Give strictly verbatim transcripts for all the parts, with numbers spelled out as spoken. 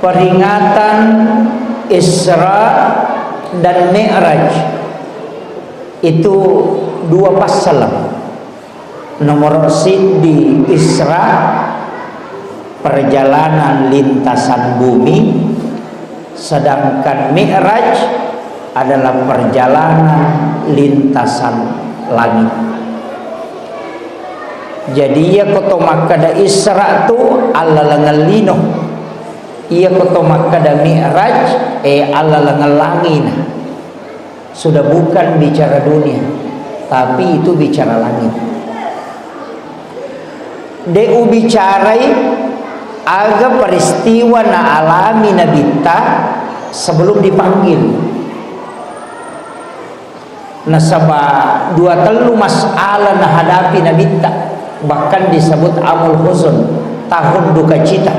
Peringatan Isra dan Mi'raj itu dua passaleng. Nomor siddi Isra, perjalanan lintasan bumi, sedangkan Mi'raj adalah perjalanan lintasan langit. Jadi, iya ko to makkeda Isra tu allalengeng lino. Iya ko to makkeda Mi'raj, eh, allalengeng langina. Sudah bukan bicara dunia, tapi itu bicara langit. De ubicarai aga peristiwa naalami Nabitta sebelum dipanggil. Nasaba dua tellu masalah nahadapi Nabitta, bahkan disebut amul huzun, tahun duka cita.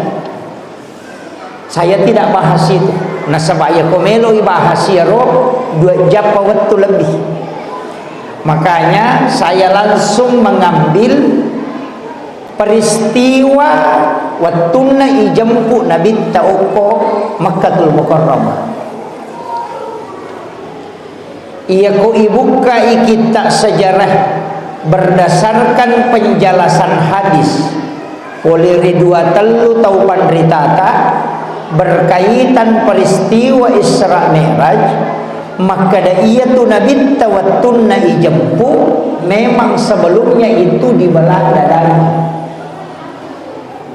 Saya tidak bahas itu. Nasaba iya ko meloi bahas iyaro, dua jappa wettu lebih. Makanya saya langsung mengambil peristiwa wettunna ijempu Nabitta okko Makkatul Mukarramah. Iya ko ibukkai kitta sejarah berdasarkan penjelasan hadis oleh ri dua tellu tau panritata berkaitan peristiwa Isra Mi'raj, makkeda iyatu Nabitta wettunna ijempu memang sebelumnya itu di Belanda dana.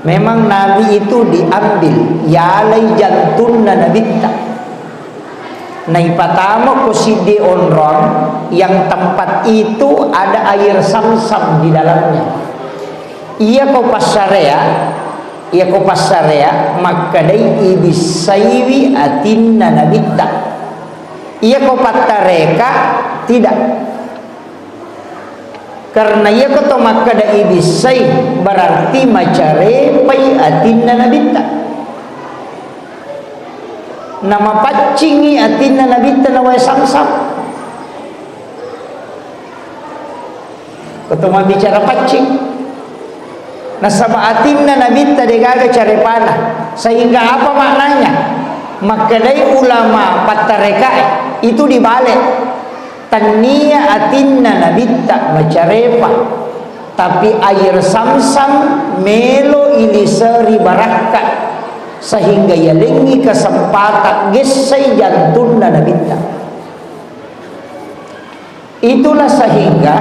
Memang Nabi itu diambil, yalai jantunna Nabitta. Naipatama ko siddi onrong yang tempat itu ada air Samsam di dalamnya. Iya ko passarea, iya ko passarea makkedai ibissaiwi atinna Nabitta. Iya ko pattareka, tidak. Karena iya ko to makkeda ibissai, berarti macarepai atinna Nabitta. Namapaccingi atinna Nabitta na wae Samsam. Ko to mabbicara paccing. Nasaba atinna Nabitta degaga carepana. Sehingga apa maknanya? Makkedai ulama pattarekae, itu dibalik. Tannia atinna Nabitta macarepa, tapi air Samsam melo iliseri barakka, sehingga yalengngi kesempatan gessai jantunna Nabitta. Itulah sehingga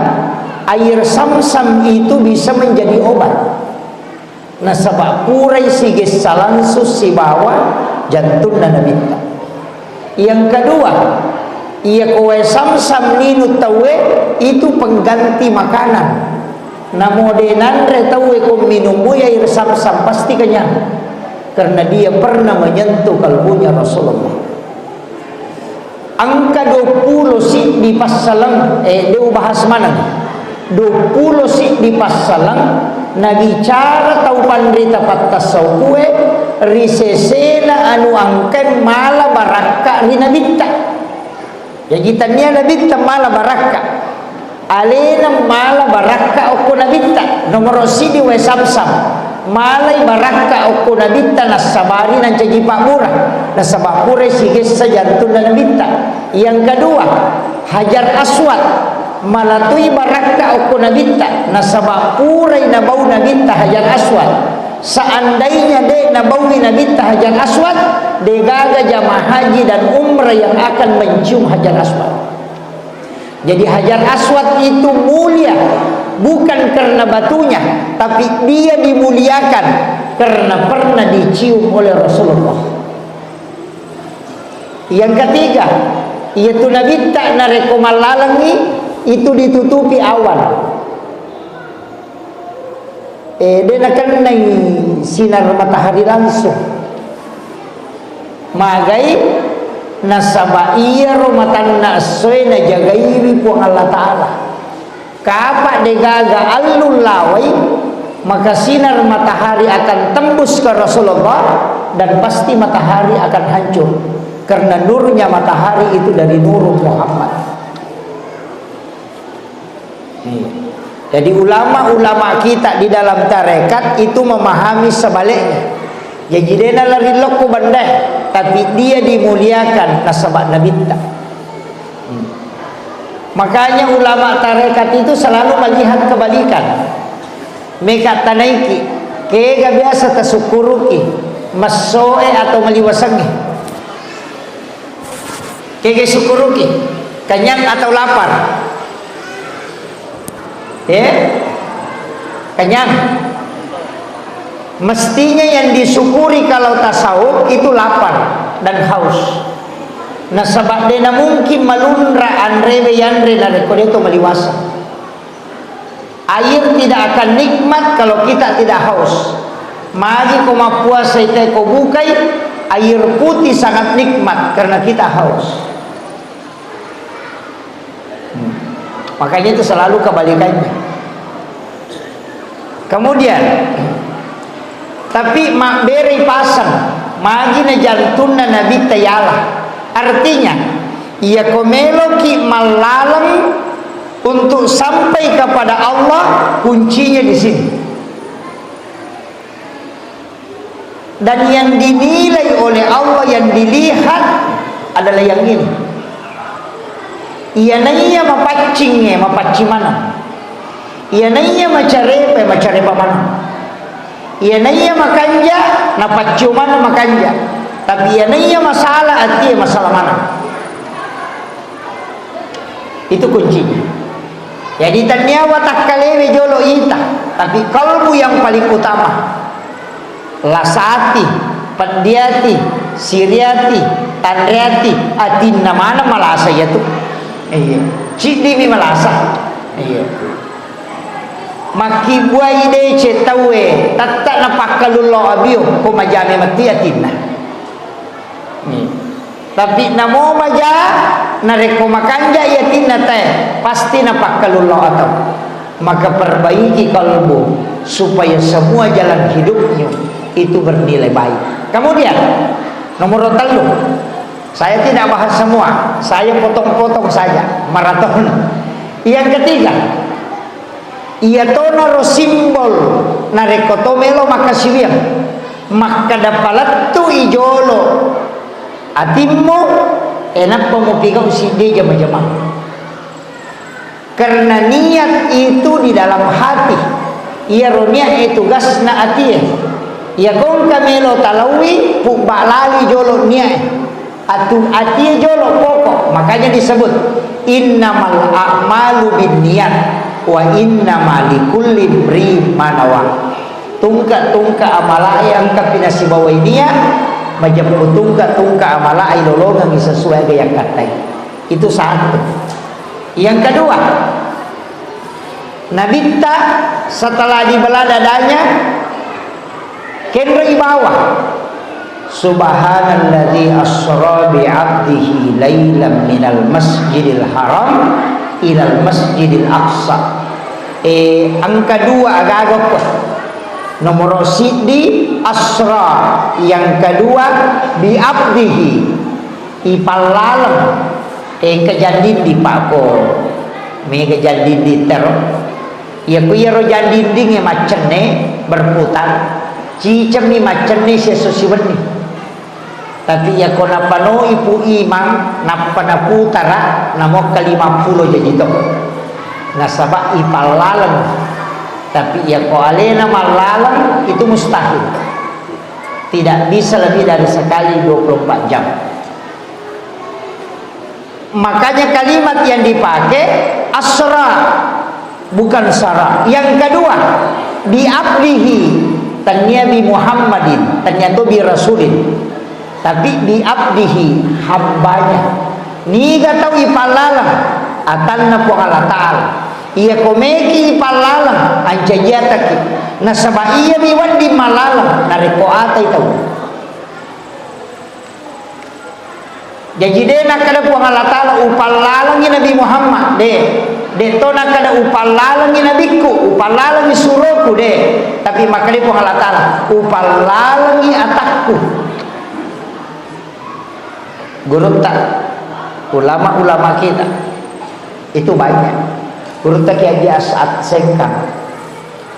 air Samsam itu bisa menjadi obat. Nasaba purai sigessa langsung sibawa jantunna Nabitta. Yang kedua, iya ko wae Samsam ninu tauwe, itu pengganti makanan. Namo de nanre tauwe ko minum air Samsam, pasti kenyang. Karena dia pernah menyentuh kalbunya Rasulullah. Engka duappulo siddi passaleng, eh, de ubahas maneng. Duappulo siddi passaleng nabicara tau panrita pattasaukue ri sesena anu engkae mala barakka ri Nabitta. Jaji, tannia Nabitta mala barakka. Alena mala barakka okko Nabitta, nomoro siddi wae Samsam. Malai barakka okko Nabitta, nassabari nancaji pabbura, nasaba purai sigessa jantunna Nabitta. Yang kedua, Hajar Aswad, malatui barakka okko Nabitta, nasaba purai nabau Nabitta Hajar Aswad. Seandainya de nabaui Nabitta Hajar Aswad, degaga jamaah haji dan umrah yang akan mencium Hajar Aswad. Jadi, Hajar Aswad itu mulia bukan karena batunya, tapi dia dimuliakan karena pernah dicium oleh Rasulullah. Yang ketiga, iyatu Nabitta narekko mallalengngi, itu ditutupi awan. Eh, de nakennai sinar matahari langsung. Magai, nasaba iyaro matanna essoe najagaiwi Puang Allah Ta'ala. Kapa degaga allung lawai, maka sinar matahari akan tembus ke Rasulullah dan pasti matahari akan hancur. Karena nurnya matahari itu dari nur Muhammad. Iya. Jadi, ulama-ulama kita di dalam tarekat itu memahami sebaliknya. Jaji de' nalari lokko benda, tapi dia dimuliakan nasaba nabitta. Hmm. Makanya ulama tarekat itu selalu melihat kebalikan. Meka tanaiki, kega biasa tasukkuruki, messoe atau maliwasengnge? Kega sukkuruki, kenyang atau lapar? Eh? Kenyang. Mestinya yang disyukuri kalau tasawuf itu lapar dan haus. Nasaba de' namungkin malunra anrewe yanre narekko de' to maliwasa. Air tidak akan nikmat kalau kita tidak haus. Magi ko mappuasa ita ko bukai, air putih sangat nikmat karena kita haus. Hmm. Makanya itu selalu kebalikannya. Kemudian, tapi mabbere pasang, magi na jantunna Nabitta yala. Artinya, iya ko meloki mallaleng untuk sampai kepada Allah, kuncinya di sini. Dan yang dinilai oleh Allah, yang dilihat adalah yang ini. Iyanaiya mapaccingnge, mapaccing maneng. Iyanaiya macarepa, macarepa maneng. Iyanaiya makanja, napaccio maneng makanja. Tapi iyanaiya masala atie, masala maneng. Itu kuncinya. Jadi, tennia watakkalewe jolo ita, tapi kalbu yang paling utama. Lasati, peddiati, siriati, tanreati, atinna maneng malasa iyatu. Iya. Ciddimi malasa. Iya. Makkibbuai deceng tauwe, tette napakkalullo abio, ko majame matti atinna. Iya. Tapi namo maja, narekko makanja i atinna tae, pasti napakkalullo atau. Maka perbaiki kalbu supaya semua jalan hidupmu itu bernilai baik. Kemudian, nomor tellu, saya tidak bahas semua, saya potong-potong saja, maraton. Yang ketiga, iyatonaro simbol narekko to melo makkasiwiang, makkeda palettu i jolo atimmu, e nappa mupigau siddi jama-jamang. Karena niat itu di dalam hati. Iyaro niat e tugasna atie. Iya kongka melo talaui, pubba lali jolo niat e. Atu atie jolo pokok. Makanya disebut, "Innamal a'malu binniyat wa innama likulli imri'in ma nawa." Tungka-tungka amalae engka pinasibawai niat, majeppu tungka-tungka amalae lolongengi sesuai aga yakkattai. Itu satu. Yang kedua, Nabitta setelah dibelah dadanya, kenroi bawah. Subhanalladzi asra bi 'abdihi lailan minal masjidil haram ilal masjidil aqsa. Eh, engka dua agaga ko. Nomoro siddi asra, yang kedua bi 'abdihi. Ipallaleng, engka jandinding pakko, mega jandinding tero. Iya ku iyaro jandindingnge maccenne berputar, cicemmi maccenne siesso siwenni. Tapi iya ko napanoi Pu Imang, nappa naputara, namokka limappulo jaji to. Nasaba ipallaleng. Tapi iya ko alena mallaleng, itu mustahil. Tidak bisa lebih dari sekali dua puluh empat jam. Makanya kalimat yang dipakai asra, bukan sara. Yang kedua, bi abdihi, tania bi Muhammadin, tania to bi rasulin. Tapi bi abdihi, hambanya. Niga tau ipallaleng, atanna Puang Allah Ta'ala. Iya komeki ipallaleng, ancajiataki. Nasaba iya mi wedding mallaleng, narekko atai tau. Jaji, de nakkeda Puang Allah Ta'ala, "Upallalengi Nabi Muhammad." De. De to nakkeda, "Upallalengi nabikku, upallalengi suroku." De. Tapi makkeda Puang Allah Ta'ala, "Upallalengi atakku." Gurutta, ulama-ulama kita itu banyak. Gurutta Kiai Haji As'ad Sengkang.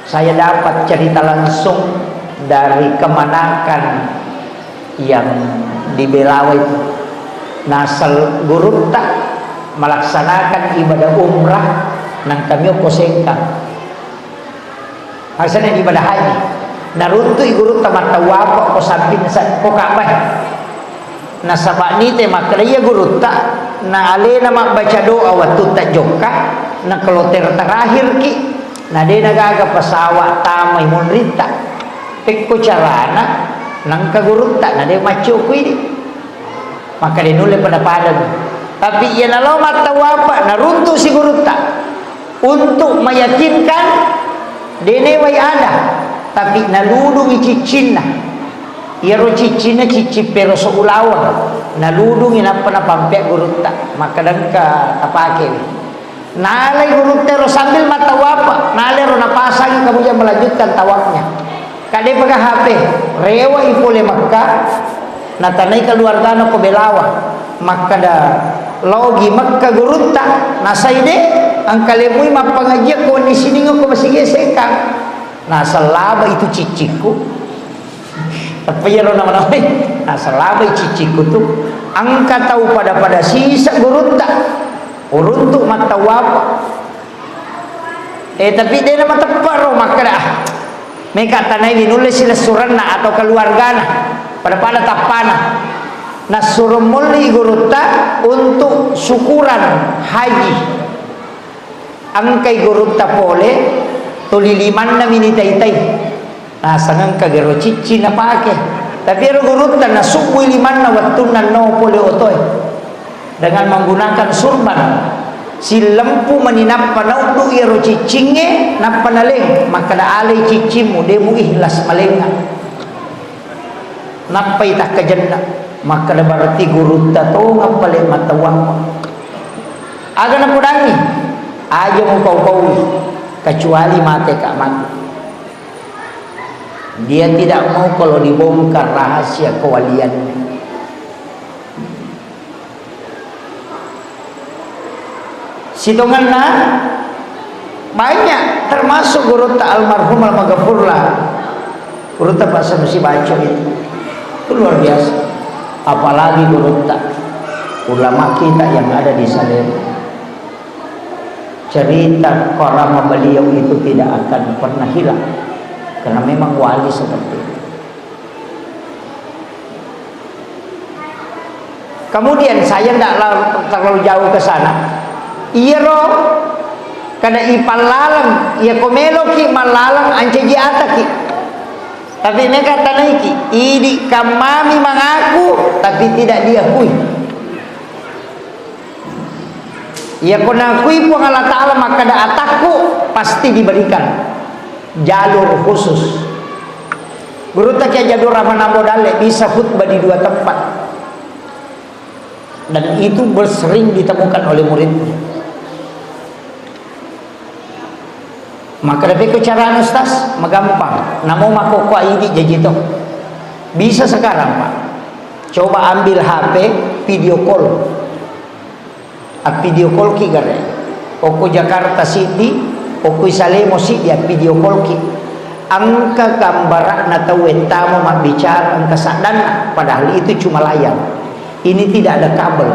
Saya dapat cerita langsung dari kemanakan yang di Belawa itu. Nasel gurutta melaksanakan ibadah umrah, nangka mio ko Sengkang. Maksudnya ibadah haji. Naruntu'i gurutta mattawapa ko samping sa-, ko Ka'bah. Nasaba nite makkeda iya gurutta, na alena mabbaca doa wettu tajokka, na kloter terakhir ki, na de nagaga pesawat tamai munritta. Pekko carana, nangka gurutta, na de maccoku idi. Maka de nulle pada-pada. Tapi iya nalo mattawapa, naruntu si gurutta. Untuk meyakinkan, de newai ada, tapi naludungi ciccinna. Iyaro ciccinna cicci peroso ulaweng, naludungi nappa napampea gurutta, makkeda engka tapakewi. Nalai gurutta ro sambil mattawapa, nalai ro napasangi kemudian melanjutkan tawafnya. Kade pega H P, rewa i pole Mekka, natanai keluargana ko Belawa. Makkeda, "Laogi Mekka gurutta, nasai de, engka lemui mappangajian ko wenni Sining ko masigi Sengkang." Nasellaba itu ciccikku. Tapi iyaro nama-namai, nasellaba i ciccikku tu. Engka tau pada-pada sisa gurutta. Uruntu mattawapa. Eh, tapi de na mateppe ro makkeda, ah, meka tanai nulle silessurenna atau keluargana, pada-pada tappana. Nassuro molli gurutta untuk syukuran haji. Engkai gurutta pole, tuli limanna mini tai-tai. Naseng engka gero cicci napake. Tapi ero gurutta nasubbui limanna wettunna no pole otoe. Dengan menggunakan surban. Sillempu meni nappa nauddu iyaro ciccingnge, nappa naleng. Makkeda alai ciccimmu, de mu ikhlas malengnga. Nappai takkajenna. Makkeda berarti gurutta tongeng pale mattawang. Aga napodangngi? Aja mupau-paui, kecuali mate ka mati. Dia tidak mau kalau dibongkar rahasia kewaliannya. Sitongenna banyak, termasuk gurutta almarhum almaghfurlah. Gurutta Pak Sanusi Baco itu. Itu luar biasa. Apalagi gurutta ulama kita yang ada di Salem. Cerita karama beliau itu tidak akan pernah hilang. Karena memang wali seperti itu. Kemudian saya ndak la-, terlalu jauh ke sana. Iyaro kada ipallaleng, iya ko meloki mallaleng ancaji ataki. Tapi meka tanaiki, idi kammami mangaku, tapi tidak diakui. Iya ko nakui Puang Allah Ta'ala makkeda atakku, pasti diberikan jalur khusus. Gurutta Kiai Haji Abdul Rahman Ambo Dalle bisa khutbah di dua tempat. Dan itu ber-, sering ditemukan oleh muridnya. Makkeda pekko carana, Ustaz? Magampang. Namo makkokkoe idi jaji to. Bisa sekarang, Pak. Coba ambil H P, video call. A video call ki gare. Okko Jakarta siddi, okko Salemo siddi, a video call ki. Engka gambara'na tau e tama mabbicara, engka saddanna, padahal itu cuma layar. Ini tidak ada kabel.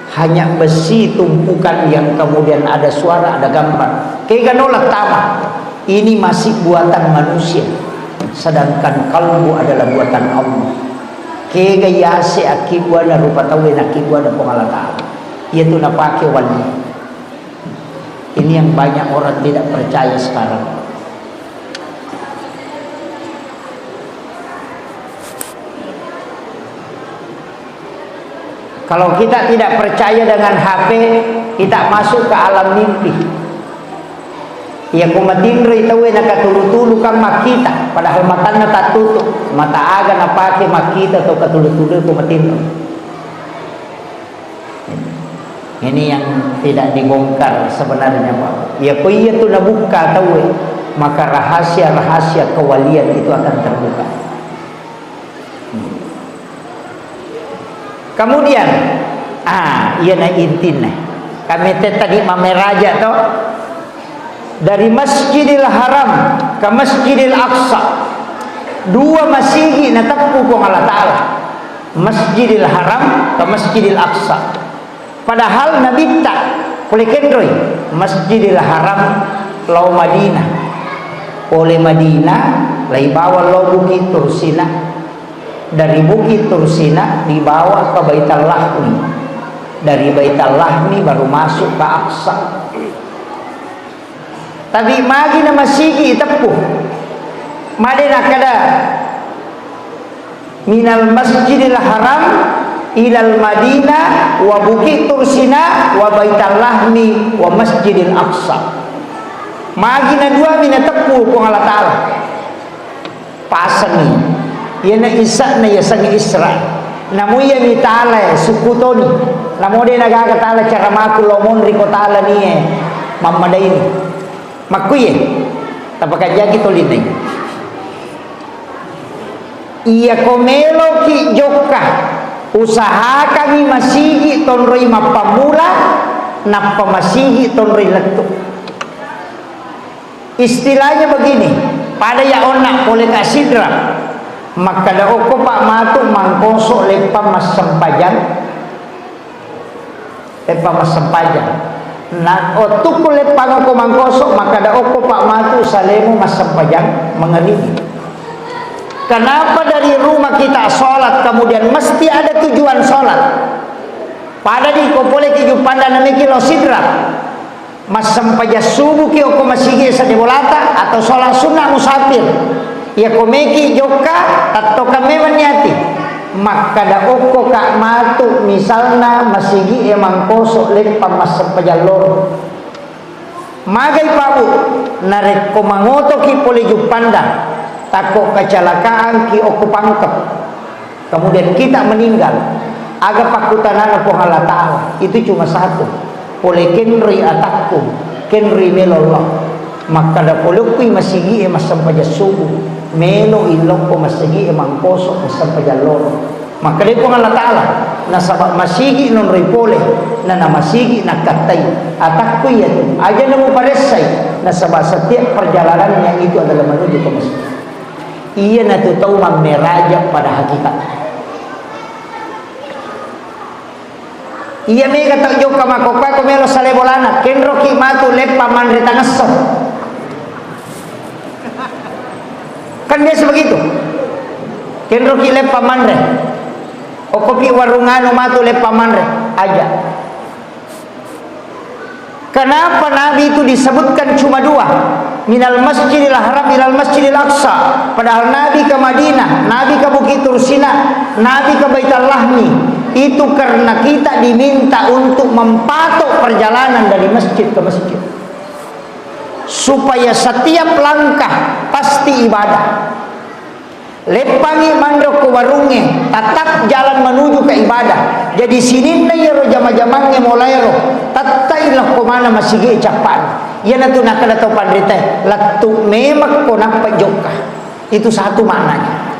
Hanya besi tumpukan yang kemudian ada suara, ada gambar. Kega nola tama. Ini masih buatan manusia, sedangkan kalbu adalah buatan Allah. Kega yase akkibuana rupa tauwe nakkibuana Puang Allah Ta'ala. Iyatu napake wali. Ini yang banyak orang tidak percaya sekarang. Kalau kita tidak percaya dengan H P, kita masuk ke alam mimpi. Iya, ko matinroi tauwe nakatulu-tulu kan makkita, padahal matanna tattutu. Mata aga napake makkita to katulu-tulu ko matinro? Ini yang tidak dibongkar sebenarnya, Pak. Iya, ko iya tu nabukka tauwe, maka rahasia-rahasia kewalian itu akan terbuka. Kemudian, ah, iyana intinna. Kami te tadi mameraja to, dari Masjidil Haram ke Masjidil Aqsa. Dua masigi nateppu Puang Allah Ta'ala, Masjidil Haram ka Masjidil Aqsa. Padahal Nabitta pole kenroi Masjidil Haram lao Madinah, pole Madinah laibawa lao Bukit Tursina, dari Bukit Tursina dibawa ke Baitul Lahmi, dari Baitul Lahmi baru masuk ke Aqsa. Tapi magi na masigi iteppu? Made nakkeda, "Minal Masjidil Haram ilal Madinah wa Bukit Tursina wa Baitul Lahmi wa Masjidil Aqsa." Magi na dua mi nateppu Puang Allah Ta'ala? Pasengngi. Iyana Isa'na yasengnge Isra. Namo iyami talae sukkutoni. Namo de nagaga tala caramaku lao monri ko tala nie mammadaini. Makkuye, tapakajaki tolinai. Iyako meloki jokka, usahakangngi masigi tonroi mappammula, nappa masigi tonroi lettu. Istilahnya begini, pada ya onna pole ka Sidrap, makkada okko Pak matu mangkoso leppang massempajang, leppang massempajang. Nah, otukku leppang okko mangkoso, makkada okko Pak matu salemu massempajang mangeribi. Kenapa dari rumah kita sholat kemudian mesti ada tujuan sholat? Pada di ko pole ki Juppandang nameki lao Sidrap. Massempajang subuki okko masigi sedde bolata atau sholat sunnah musafir. Iyako meki jokka, tattoka memang niati. Makkada okko ka matu misalna masigi e mangkoso leppang massempajang loro. Magai Pak Bu, narekko mangotoki pole Juppandang, takko kecelakaan ki okko Pangkep. Kemudian kita meninggal, aga pakkutanana Puang Allah Ta'ala? Itu cuma satu. Pole kenroi atakku, kenroi melo Allah. Makkada pole okkui masigi e massempajang subuh, melo illokko masigi e mangkoso massempajang loro. Makkada Puang Allah Ta'ala, nasaba masigi nonroi pole, na namasigi nakkattai. Atakku iyatu, aja namuparessai, nasaba setiap perjalanannya itu adalah menuju ke masjid. Iyanatu tau mammeraja pada hakikat. Iya mega tau jokka makkokkoe ko melo sale bolana, kenroki matu leppang manre tangesso. Kan biasa begitu. Kenroki leppang manre. Okkopi warung anu matu leppang manre. Aja. Kenapa Nabi itu disebutkan cuma dua? Minal Masjidil Haram ilal Masjidil Aqsa. Padahal Nabi ke Madinah, Nabi ke Bukit Tursina, Nabi ke Baitul Lahmi. Itu karena kita diminta untuk mempatok perjalanan dari masjid ke masjid. Supaya setiap langkah pasti ibadah. Leppangngi manre ko warungnge, tetap jalan menuju ke ibadah. Jadi sininna iyaro jama-jamangnge molaero, tettai lokko mana masigi cappa'na. Iyanatu nakkeda tau panritae, lettu memekko nappa jokka. Itu satu maknanya.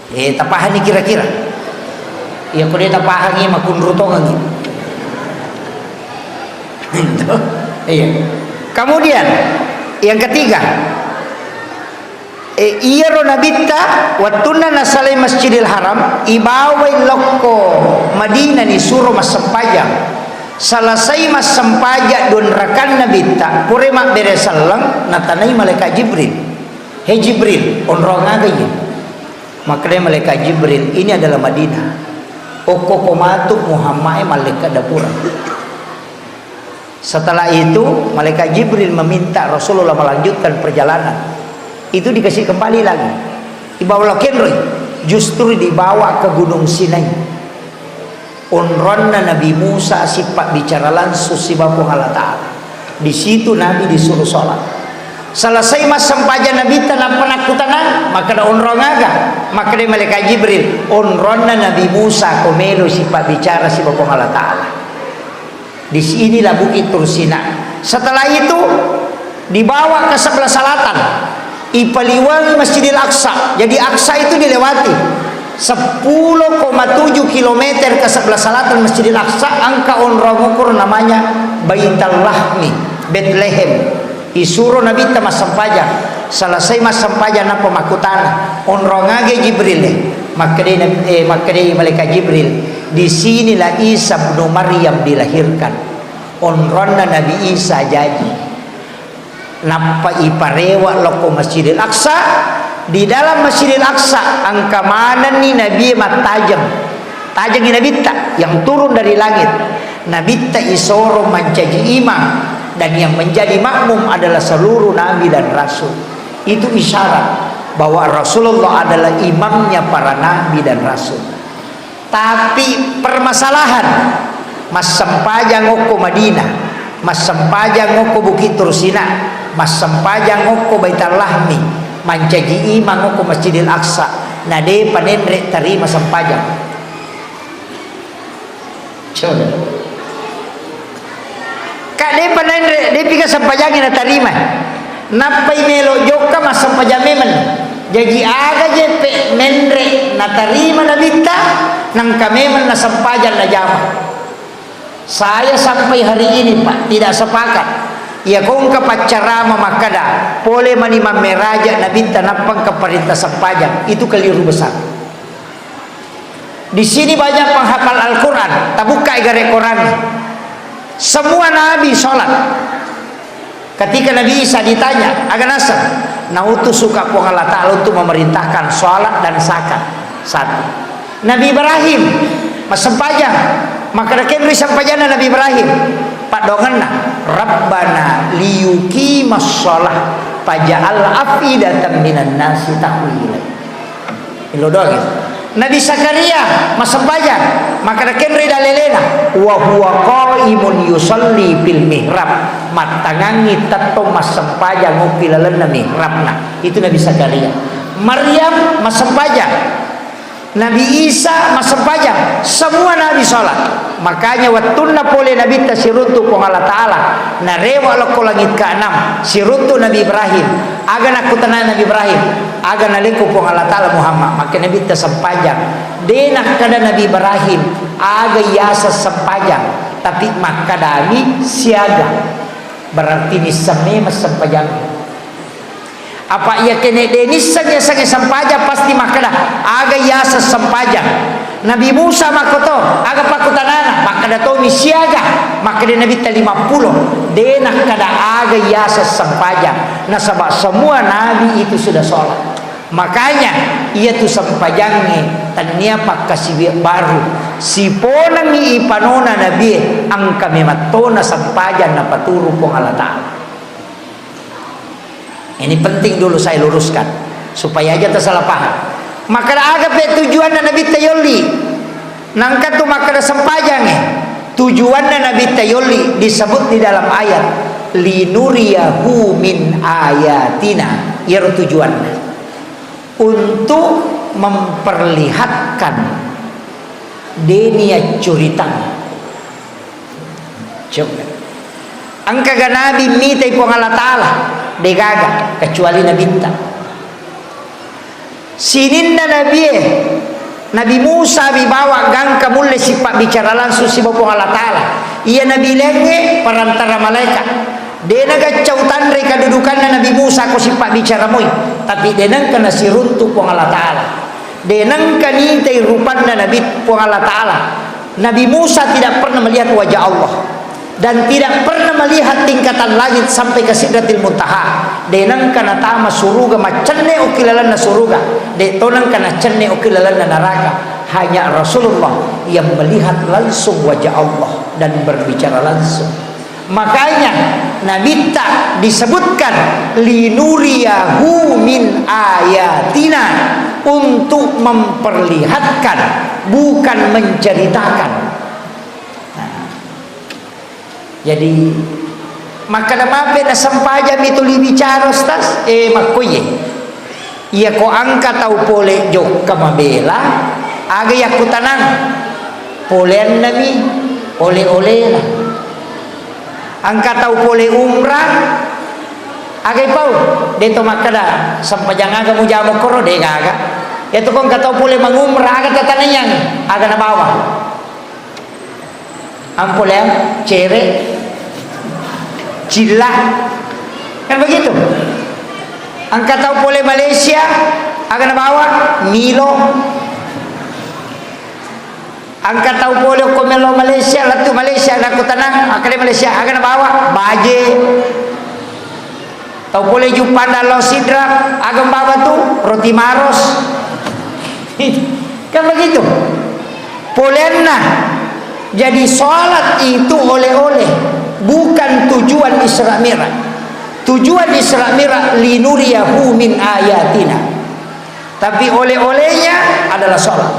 Eh, tapahanni kira-kira? Iya, ko de tapahangi, makunru tongengi. Iya. Kemudian, yang ketiga, eh, iyaro Nabitta, wettunna nasalai Masjidil Haram, ibawai lokko Madinah, nisuro massempajang. Selesai massempajang dua rakan Nabitta, pura mabbere selleng, natanai malaikat Jibril. "Hei Jibril, onrong aga iye?" Makkedai malaikat Jibril, "Ini adalah Madinah. Okko ko matu Muhammad e mallekka dapureng." Setelah itu, malaikat Jibril meminta Rasulullah melanjutkan perjalanan. Itu dikasih kembali lagi. Dibawa lo kenroi, justru dibawa ke Gunung Sinai. Onronna Nabi Musa sipabbicara langsung siba Puang Allah Ta'ala. Di situ Nabi disuruh sholat. Selesai massempajang Nabitta, nappa nakkutanang, makkeda, "Onrong aga?" Makkeda malaikat Jibril, "Onronna Nabi Musa ko melo sipabbicara siba Puang Allah Ta'ala." Di sinilah Bukit Tursina. Setelah itu, dibawa ke sebelah selatan, ipaliwangi Masjidil Aqsa. Jadi Aqsa itu dilewati, sepuluh koma tujuh kilometer ke sebelah selatan Masjidil Aqsa, engka onrong ukur namanya Baitul Lahmi, Bethlehem. Isuro Nabitta massempajang. Selesai massempajang, nappa makkutana, "Onrong aga Jibril?" Eh, makkedai Nab-, eh, makkedai malaikat Jibril, "Di sinilah Isa ibnu Maryam dilahirkan." Onronna Nabi Isa jaji. Nappa iparewa lokko Masjidil Aqsa. Di dalam Masjidil Aqsa, engka manenni Nabi mattajeng. Tajengi Nabitta yang turun dari langit. Nabitta isoro mancaji imam, dan yang menjadi makmum adalah seluruh nabi dan rasul. Itu isyarat bahwa Rasulullah adalah imamnya para nabi dan rasul. Tapi permasalahan, massempajang okko Madinah, massempajang okko Bukit Tursina, massempajang okko Baitul Lahmi, mancaji imam okko Masjidil Aqsa, na depa nenre tarima sempajang. Coba. Ka depa naenre, depi ka sempajangnge natarima. Nappai melo jokka massempajang memeng. Jaji aga jeppe menre natarima Nabitta, nangka memeng nasempajang najama. Saya sampai hari ini, Pak, tidak sepakat. Iya kongka paccarama makkada, pole mani mammeraja Nabitta nappa engka perintah sempajang. Itu keliru besar. Di sini banyak penghafal Al-Quran, tabukka i gare Quran. Semua nabi sholat. Ketika Nabi Isa ditanya, "Aga naseng?" "Nautusuka Puang Allah Ta'ala untuk memerintahkan sholat dan zakat." Satu. Nabi Ibrahim massempajang, maka kenri sempajanna Nabi Ibrahim. Paddoangenna, "Rabbana liyuqimas sholah faja'al af'idatan minan nasi tahwi ilaih." Ilo doang itu. Nabi Zakaria massempajang, maka nakenri dalelena, "Wa huwa qaimun yusalli fil mihrab." Mattangangi tettong massempajang okki lalenna mihrabna. Itu Nabi Zakaria. Maryam massempajang. Nabi Isa massempajang. Semua nabi sholat. Makanya wettunna pole Nabitta siruntu Puang Allah Ta'ala, narewa lokko langit keenam, siruntu Nabi Ibrahim. Aga nakkutana Nabi Ibrahim? Aga nalekko Puang Allah Ta'ala Muhammad, makkeda Nabitta sempajang. De nakkeda Nabi Ibrahim aga yaseng sempajang, tapi makkedami siaga. Berarti nisseng memeng sempajang. Apa iya kene de nisseng yasengnge sempajang, pasti makkeda, "Aga yaseng sempajang?" Nabi Musa makkoto, aga pakkutanana? Makkeda tomi siaga. Makkeda Nabitta lima puluh. De nakkeda aga yaseng sempajang. Nasaba semua nabi itu sudah sholat. Makanya, iyatu sempajangnge tennia pakkasiwiang baru. Siponengngi ipanona nabie, engka memettona sempajang napaturu Puang Allah Ta'ala. Ini penting dulu saya luruskan, supaya aja tersalah paham. Makkeda aga pe tujuanna Nabitta yolli? Nangka tu makkeda sempajangnge. Tujuanna Nabitta yolli disebut di dalam ayat, "Linuriyahu min ayatina." Iyaro tujuanna. Untuk memperlihatkan deni accuritang. Coba. Engkaga nabi mitai Puang Allah Ta'ala? Degaga, kecuali Nabitta. Sininna nabie, Nabi Musa mi bawa gangka mulle sipabbicara langsung siba Puang Allah Ta'ala. Iya nabi laingnge perantara malaikat. De nagaccau tanre kadudukanna Nabi Musa ko sipabbicara moi, tapi de nengka nasiruntu Puang Allah Ta'ala. De nengka nitai rupanna Nabi Puang Allah Ta'ala. Nabi Musa tidak pernah melihat wajah Allah dan tidak pernah melihat tingkatan langit sampai ke Sidratil Muntaha. De nengka natama suruga, maccenne okki lalenna suruga. De to nengka naccenne okki lalenna naraka. Hanya Rasulullah yang melihat langsung wajah Allah dan berbicara langsung. Makanya Nabitta disebutkan, "Linuriyahu min ayatina", untuk memperlihatkan, bukan menceritakan. Nah, jadi, makkeda mape nasempajang mi tuli bicara, Ustaz? Eh, makkoye. Iyako engka tau pole jokka mabela, aga yakkutanang? Poleannami ole-olena. Engka tau pole umrah, aga ipau? De to makkeda, "Sempajang aga mujama koro?" De gaga. Iyatu ko engka tau pole mangumrah, aga tatanaiang? Aga nabawa? Ampoleang, cere, cilla. Kan begitu? Engka tau pole Malaysia, aga nabawa? Milo. Engka tau pole okko melo Malaysia, lettu Malaysia, nakkutanang, makkeda Malaysia, aga nabawa? Baje. Tau pole Juppandang lao Sidrap, aga mbawa tu? Roti Maros. Kan begitu. Polenna. Jadi, salat itu oleh-oleh, bukan tujuan Isra Mi'raj. Tujuan Isra Mi'raj, "Linuriyahu min ayatina." Tapi oleh-olehnya adalah salat.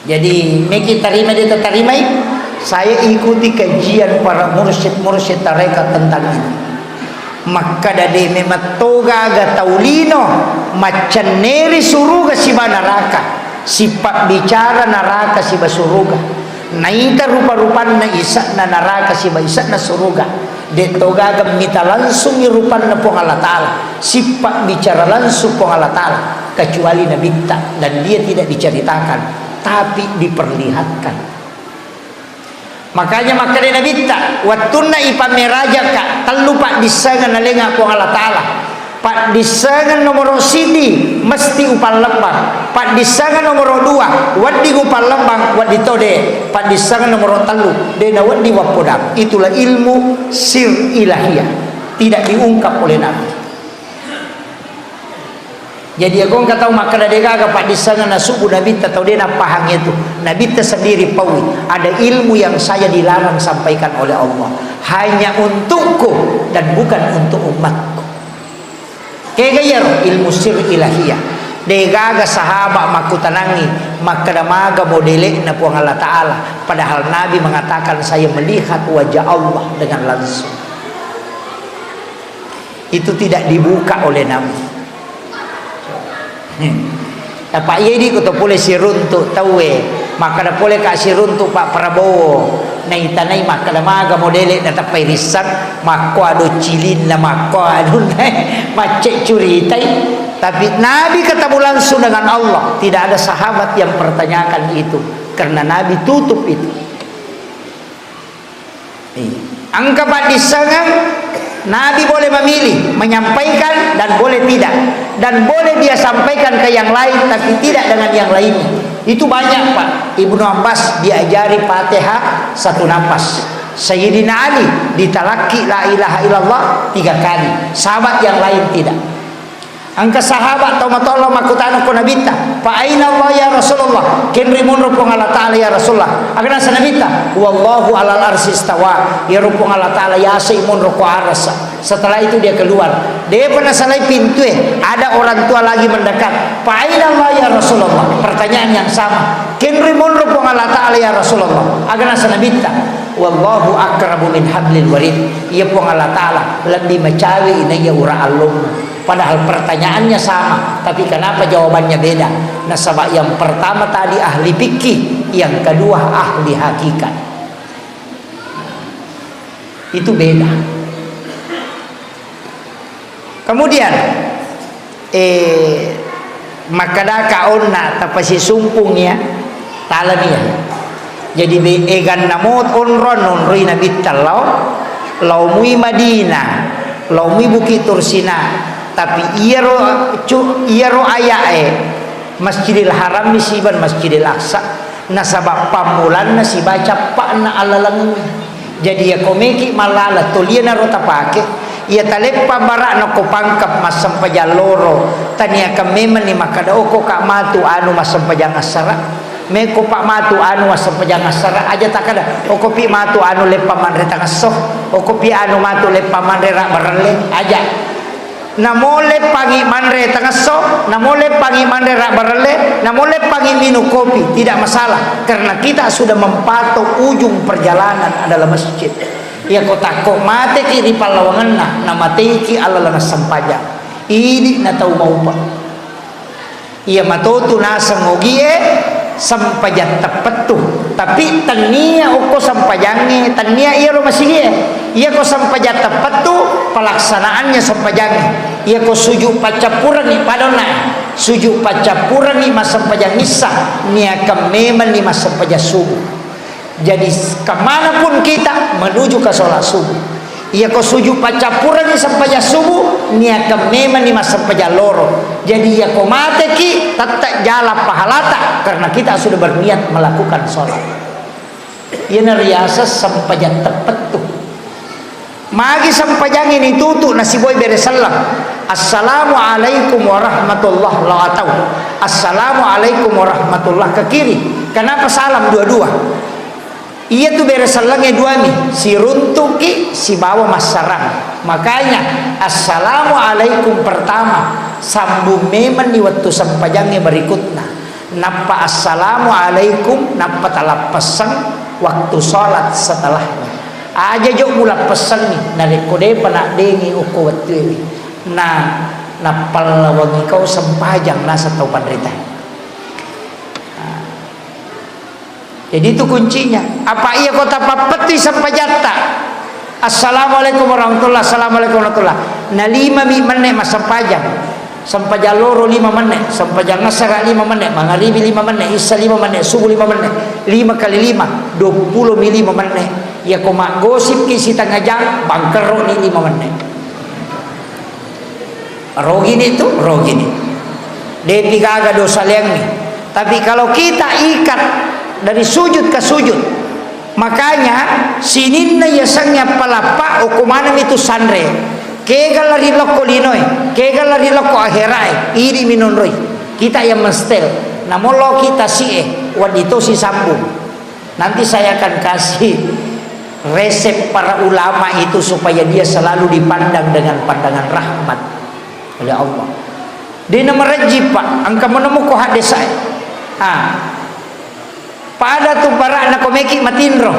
Jadi, meki tarima dia tatarimai, saya ikuti kajian para mursyid-mursyid tarekat tentang ini. Makkeda de' memang togaga tau lino maccenneri suruga siba naraka, sipabbicara naraka siba suruga, naita rupa-rupanna ise'na naraka siba ise'na suruga, de' togaga mita langsungi rupanna Puang Allah Ta'ala, sipabbicara langsung Puang Allah Ta'ala, kecuali Nabitta, dan dia tidak diceritakan, tapi diperlihatkan. Makanya makkeda Nabitta, wettunna ipammerajakka, tellu paddissengeng nalenga Puang Allah Ta'ala. Paddissengeng nomoro siddi mesti upallemmang. Paddissengeng nomoro dua wedding upallemmang, wedding to de'. Paddissengeng nomoro tellu de' nawedding wappodang. Itulah ilmu sir ilahiyah. Tidak diungkap oleh Nabi. Jadi, iyako engka tau makkeda de' gaga paddissengenna subu Nabitta, tau de' nappahang itu. Nabitta sendiri paui. Ada ilmu yang saya dilarang sampaikan oleh Allah. Hanya untukku dan bukan untuk umatku. Kega iyaro ilmu sir ilahiyah. De' gaga sahabat makkutanangi, makkeda maga modele'na Puang Allah Ta'ala. Padahal Nabi mengatakan, "Saya melihat wajah Allah dengan langsung." Itu tidak dibuka oleh Nabi. Hmm. Apa iya idi' ko to pole siruntu' tauwe, makkeda pole ka siruntu' Pak Prabowo, naitanai makkeda maga modele' nateppai risseng, makko ado cilinna, makko ado macce' curitai. Tapi Nabi ketemu langsung dengan Allah, tidak ada sahabat yang pertanyakan itu, karena Nabi tutup itu. Iya. Engka paddissengeng, Nabi boleh memilih, menyampaikan dan boleh tidak. Dan boleh dia sampaikan ke yang lain, tapi tidak dengan yang lainnya. Itu banyak, Pak. Ibnu Abbas diajari Fatihah satu napas. Sayyidina Ali ditalakki la ilaha illallah tiga kali. Sahabat yang lain tidak. Engka sahabat tau matoa lao makkutana ko Nabitta, "Fa aina Allah ya Rasulullah?" Kenri monro Puang Allah Ta'ala ya Rasulullah. Aga nasa Nabitta, "Wallahu alal arsy istawa." Iyaro Puang Allah Ta'ala yasai monro ko arasa. Setelah itu dia keluar. Depa nasalai pintue, ada orang tua lagi mendekat. "Fa aina Allah ya Rasulullah?" Pertanyaan yang sama. "Kenri monro Puang Allah Ta'ala ya Rasulullah?" Aga nasa Nabitta, "Wallahu aqrabu min hablil warid." Iya Puang Allah Ta'ala lebbi macawe inaiya ura allommu. Padahal pertanyaannya sama, tapi kenapa jawabannya beda? Nasaba yang pertama tadi ahli fikih, yang kedua ahli hakikat. Itu beda. Kemudian, eh, makkadaka onna tapasisumpung ya, talani ya. Jadi, be-, eganna mo onrong nonroi Nabitta lao, lao mui Madinah, lao mui Bukit Tursina. Tapi iyaro cu-, iyaro aya'e Masjidil Haram mi siban Masjidil Aqsa, nasaba pammulanna sibawa cappa'na allalengengnge. Jadi, iyako meki mallala tolianaro tapake, iya taleppa bara'na ko Pangkep massempajang loro, taniakan memenni makkada, "Oko ka matu anu massempajang assara." Meko pa matu anu massempajang assara, aja takkada, "Oko pi matu anu leppa manre tangesso, oko pi anu matu leppa manre rabbarelle." Aja. Namo leppangi manre tangesso, namo leppangi manre rabbarelle, namo leppangi minum kopi, tidak masalah. Karena kita sudah mempatok ujung perjalanan adalah masjid. Iyako takko mateki ri pallawangenna, namateiki allaleng sempajang. Idi na tau maupa. Iya matotu naseng ogie sempajang teppettu, tapi tennia okko sempajangnge, tennia iyaro masigie. Iyako sempajang teppettu, pelaksanaannya sempajangnge. Iyako sujud paccappurengngi, padonna sujud paccappurengngi massempajang issa, niakan memenni massempajang subuh. Jadi, kemanapun kita menuju ke sholat subuh, Iyako sujud paccappurengngi sempajang subuh, niakan memangni massempajang loro. Jadi, iyako mateki, tetap jalan pahalata, karena kita sudah berniat melakukan sholat. Iyana riaseng sempajang teppettu. Magi sempajangnge nitutu nasiboi bere selleng. Assalamualaikum warahmatullah, lao atau Assalamualaikum warahmatullah ke kiri. Kenapa salam dua-dua? Iyatu bere sellengnge duami, siruntuki sibawa massarang. Makanya, assalamualaikum pertama, sambung memenni wettu sempajangnge berikutna. Nappa assalamualaikum, nappa talappesseng waktu sholat setelahnya. Aja jo mulappessengngi, narekko depa naddengi okko wettuewe. Na, nappallawangi kau sempajang naseng tau panrita. Nah. Jadi itu kuncinya. Apa iya kota pappettui sempajatta? Assalamualaikum warahmatullah, assalamualaikum warahmatullah. Na lima mi menne massempajang. Sempajang loro lima menne, sempajang asara lima menne, mangaribi lima menne, isya lima menne, subuh lima menne. Lima kali lima, dua puluh mi lima menne. Iya ko maggosip ki setengah jam, bangkerro ni lima menne. Rogini tu, rogini. Depi gaga dosa leangngi. Tapi kalau kita ikat dari sujud ke sujud, makanya sininna yasengnge palappa, okko maneng itu sanre. Kega lari lokko linoe, kega lari lokko akherae, idi minonroi. Kita yang mestel. Namollo kita sie, waddi tosi sambung. Nanti saya akan kasih resep para ulama itu supaya dia selalu dipandang dengan pandangan rahmat oleh Allah. Dena merejji, Pak, engka menemuko hadde sae. Ah. Pada tu barakna ko meki matinro.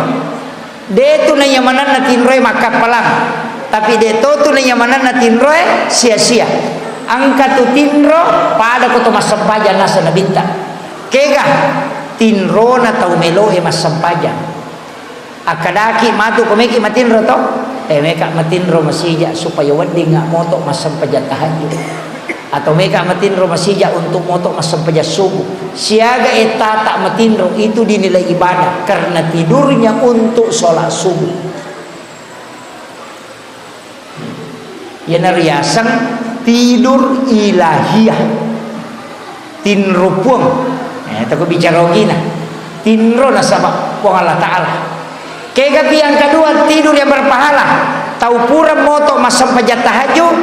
De tu naiya manenna tinroe makkappalang. Tapi de to tu naiya manenna tinroe sia-sia. Engka tu tinro pada ko to massempajang nasa nabitta. Kega tinrona tau meloe massempajang. Akkadaki matu ko meki matinro to? Eh, meka matinro masija supaya weddingnga moto massempajang tahajud. Atau meka matinro masija untuk moto massempajang subuh. Siaga ettata matinro itu dinilai ibadah karena tidurnya untuk sholat subuh. Iyana riaseng tidur ilahiyah. Tinro Puang. Eh, tako bicara ogina. Tinro nasaba Puang Allah Ta'ala. Kegapi yang kedua, tidur yang berpahala. Tau pura moto massempajang tahajud,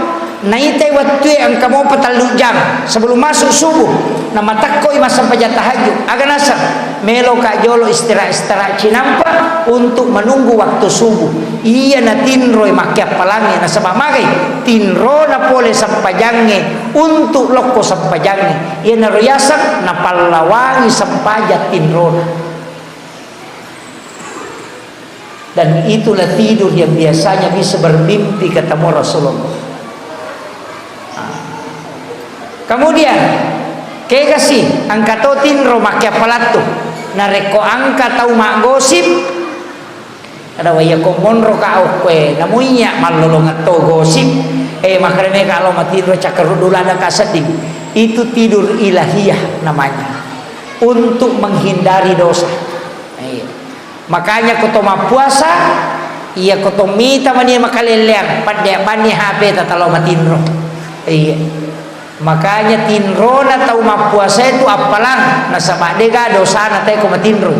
naitai wettue engka mopa tellu jam sebelum masuk subuh, namatekkoi massempajang tahajud. Aga naseng? Meloka jolo istirahat-istirahat cinampa untuk menunggu waktu subuh. Iya natinroi makkeappalangnge, nasaba magai tinrona pole sempajangnge untuk lokko sempajangnge. Iyanaro yaseng napallawangi sempajang tinrona. Dan itulah tidur yang biasanya bisa bermimpi, kata Rasulullah. Kemudian, kegasi engka to tinro makkeappalattu. Narekko engka tau maggosip, ada waya ko monro ka okkoe, namuiya mallolongeng to gosip, eh, makkareme ka lo matinro cakkaruddu ladang ka sedding. Itu tidur ilahiyah namanya. Untuk menghindari dosa. Iya. Makanya ko to mappuasa, iya ko to mita mani makalelleang, padde banni H P ta talo matinro. Iya. Makanya tinrona tau mappuasa itu appalang, nasaba dega dosana te ko matinro.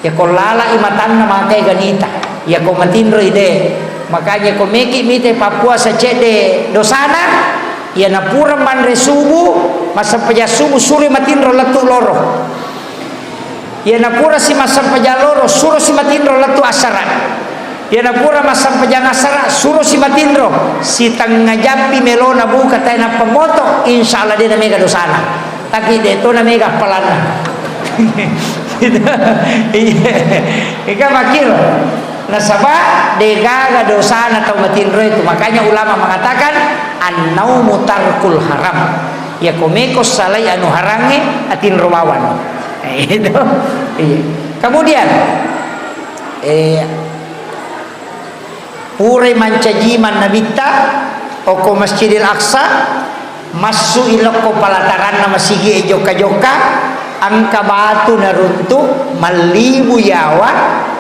Iya ko lalai matanna makai ganita, iya ko matinro ide. Makanya ko meki mita pappuasa cedde dosana, iya napura manre subuh, massempajang subuh suri matinro lettu loro. Iyana pura si massempajang loro, suro si matinro lettu asara. Iyana pura massempajang asara, suro si matinro. Sitengnga jampi melona buka tae nappa moto, insya Allah de namega dosana. Tapi de to namega appalanna. Iya. Ika makiro. Nasaba degaga dosana tau matinro itu. Makanya ulama mengatakan, "Annaumu tarkul haram." Iya ko meko salai anu harangnge, atinro bawang. Itu. Iya. Kemudian, eh, purai mancaji mannabitta, okko Masjidil Aqsa, massu ilokko palataranna masigi e jokka-jokka, engka batu naruntu, mallibu yawa,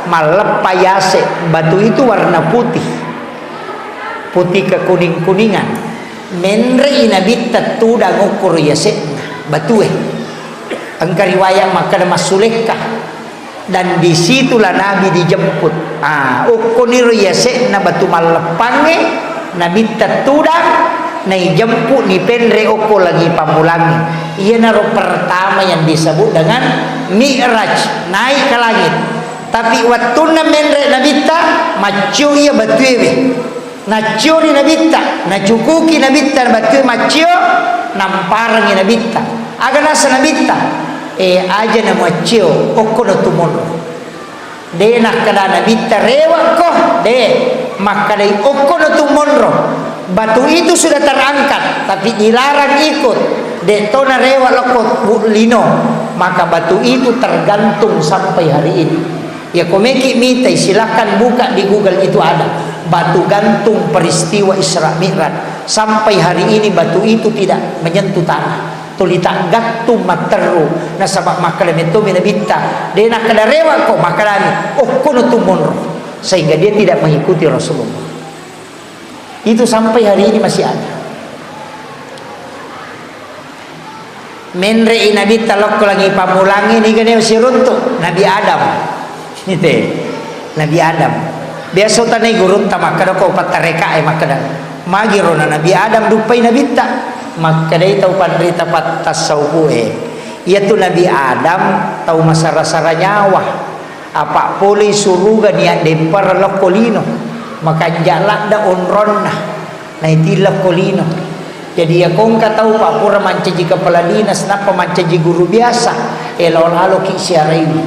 Malleppa yase', batu itu warna putih. Putih kekuning-kuningan. Menre'i Nabitta tudang okkoro yase'na batue. Engka riwayat makkeda massulekka. Dan disitulah Nabi dijemput. Ah, okkoniro yase'na batu malleppangnge, Nabitta tudang, naijemput, nipenre okko langi pammulangnge. Iyanaro pertama yang disebut dengan Mi'raj, naik ke langit. Tapi wettunna menre Nabitta, maccio iya batuewe. Nacciori Nabitta, nacukuki Nabitta batue maccio, namparangi Nabitta. Aga nasa Nabitta? Eh, aja na muaccio, okkono tu monro. De nakkeda Nabitta, "Rewakko," de, makkedai, "Okkono tu monro." Batu itu sudah terangkat, tapi dilarang ikut. De to narewa lokko lino, maka batu itu tergantung sampai hari ini. Ya, ko meki mitai, silakan buka di Google, itu ada. Batu gantung peristiwa Isra Mi'raj. Sampai hari ini batu itu tidak menyentuh tanah. Tuli taggattung matteru. Nasaba makkeda mettomi Nabitta, de nakkeda rewakko, makkedani, "Okkono tu monro." Sehingga dia tidak mengikuti Rasulullah. Itu sampai hari ini masih ada. Menre'i Nabitta lokko langi pammulangnge, niga ne siruntu? Nabi Adam. Ite, Nabi Adam. Biasa utanai gurutta makkeda ko pattareka e makkeda, "Magiro na Nabi Adam duppai Nabitta?" Makkedai tau panrita pattassaupu e, "Iyatu Nabi Adam tau masara-sara nyawa. Apa polei suruga niaddempara lokko lino. Makanja ladda onronna. Naitillakko lino. Jadi, iya kongka tau, Pak, pura mancaji kepala dinas, nappa mancaji guru biasa, eh, lao laloki siaraiwi.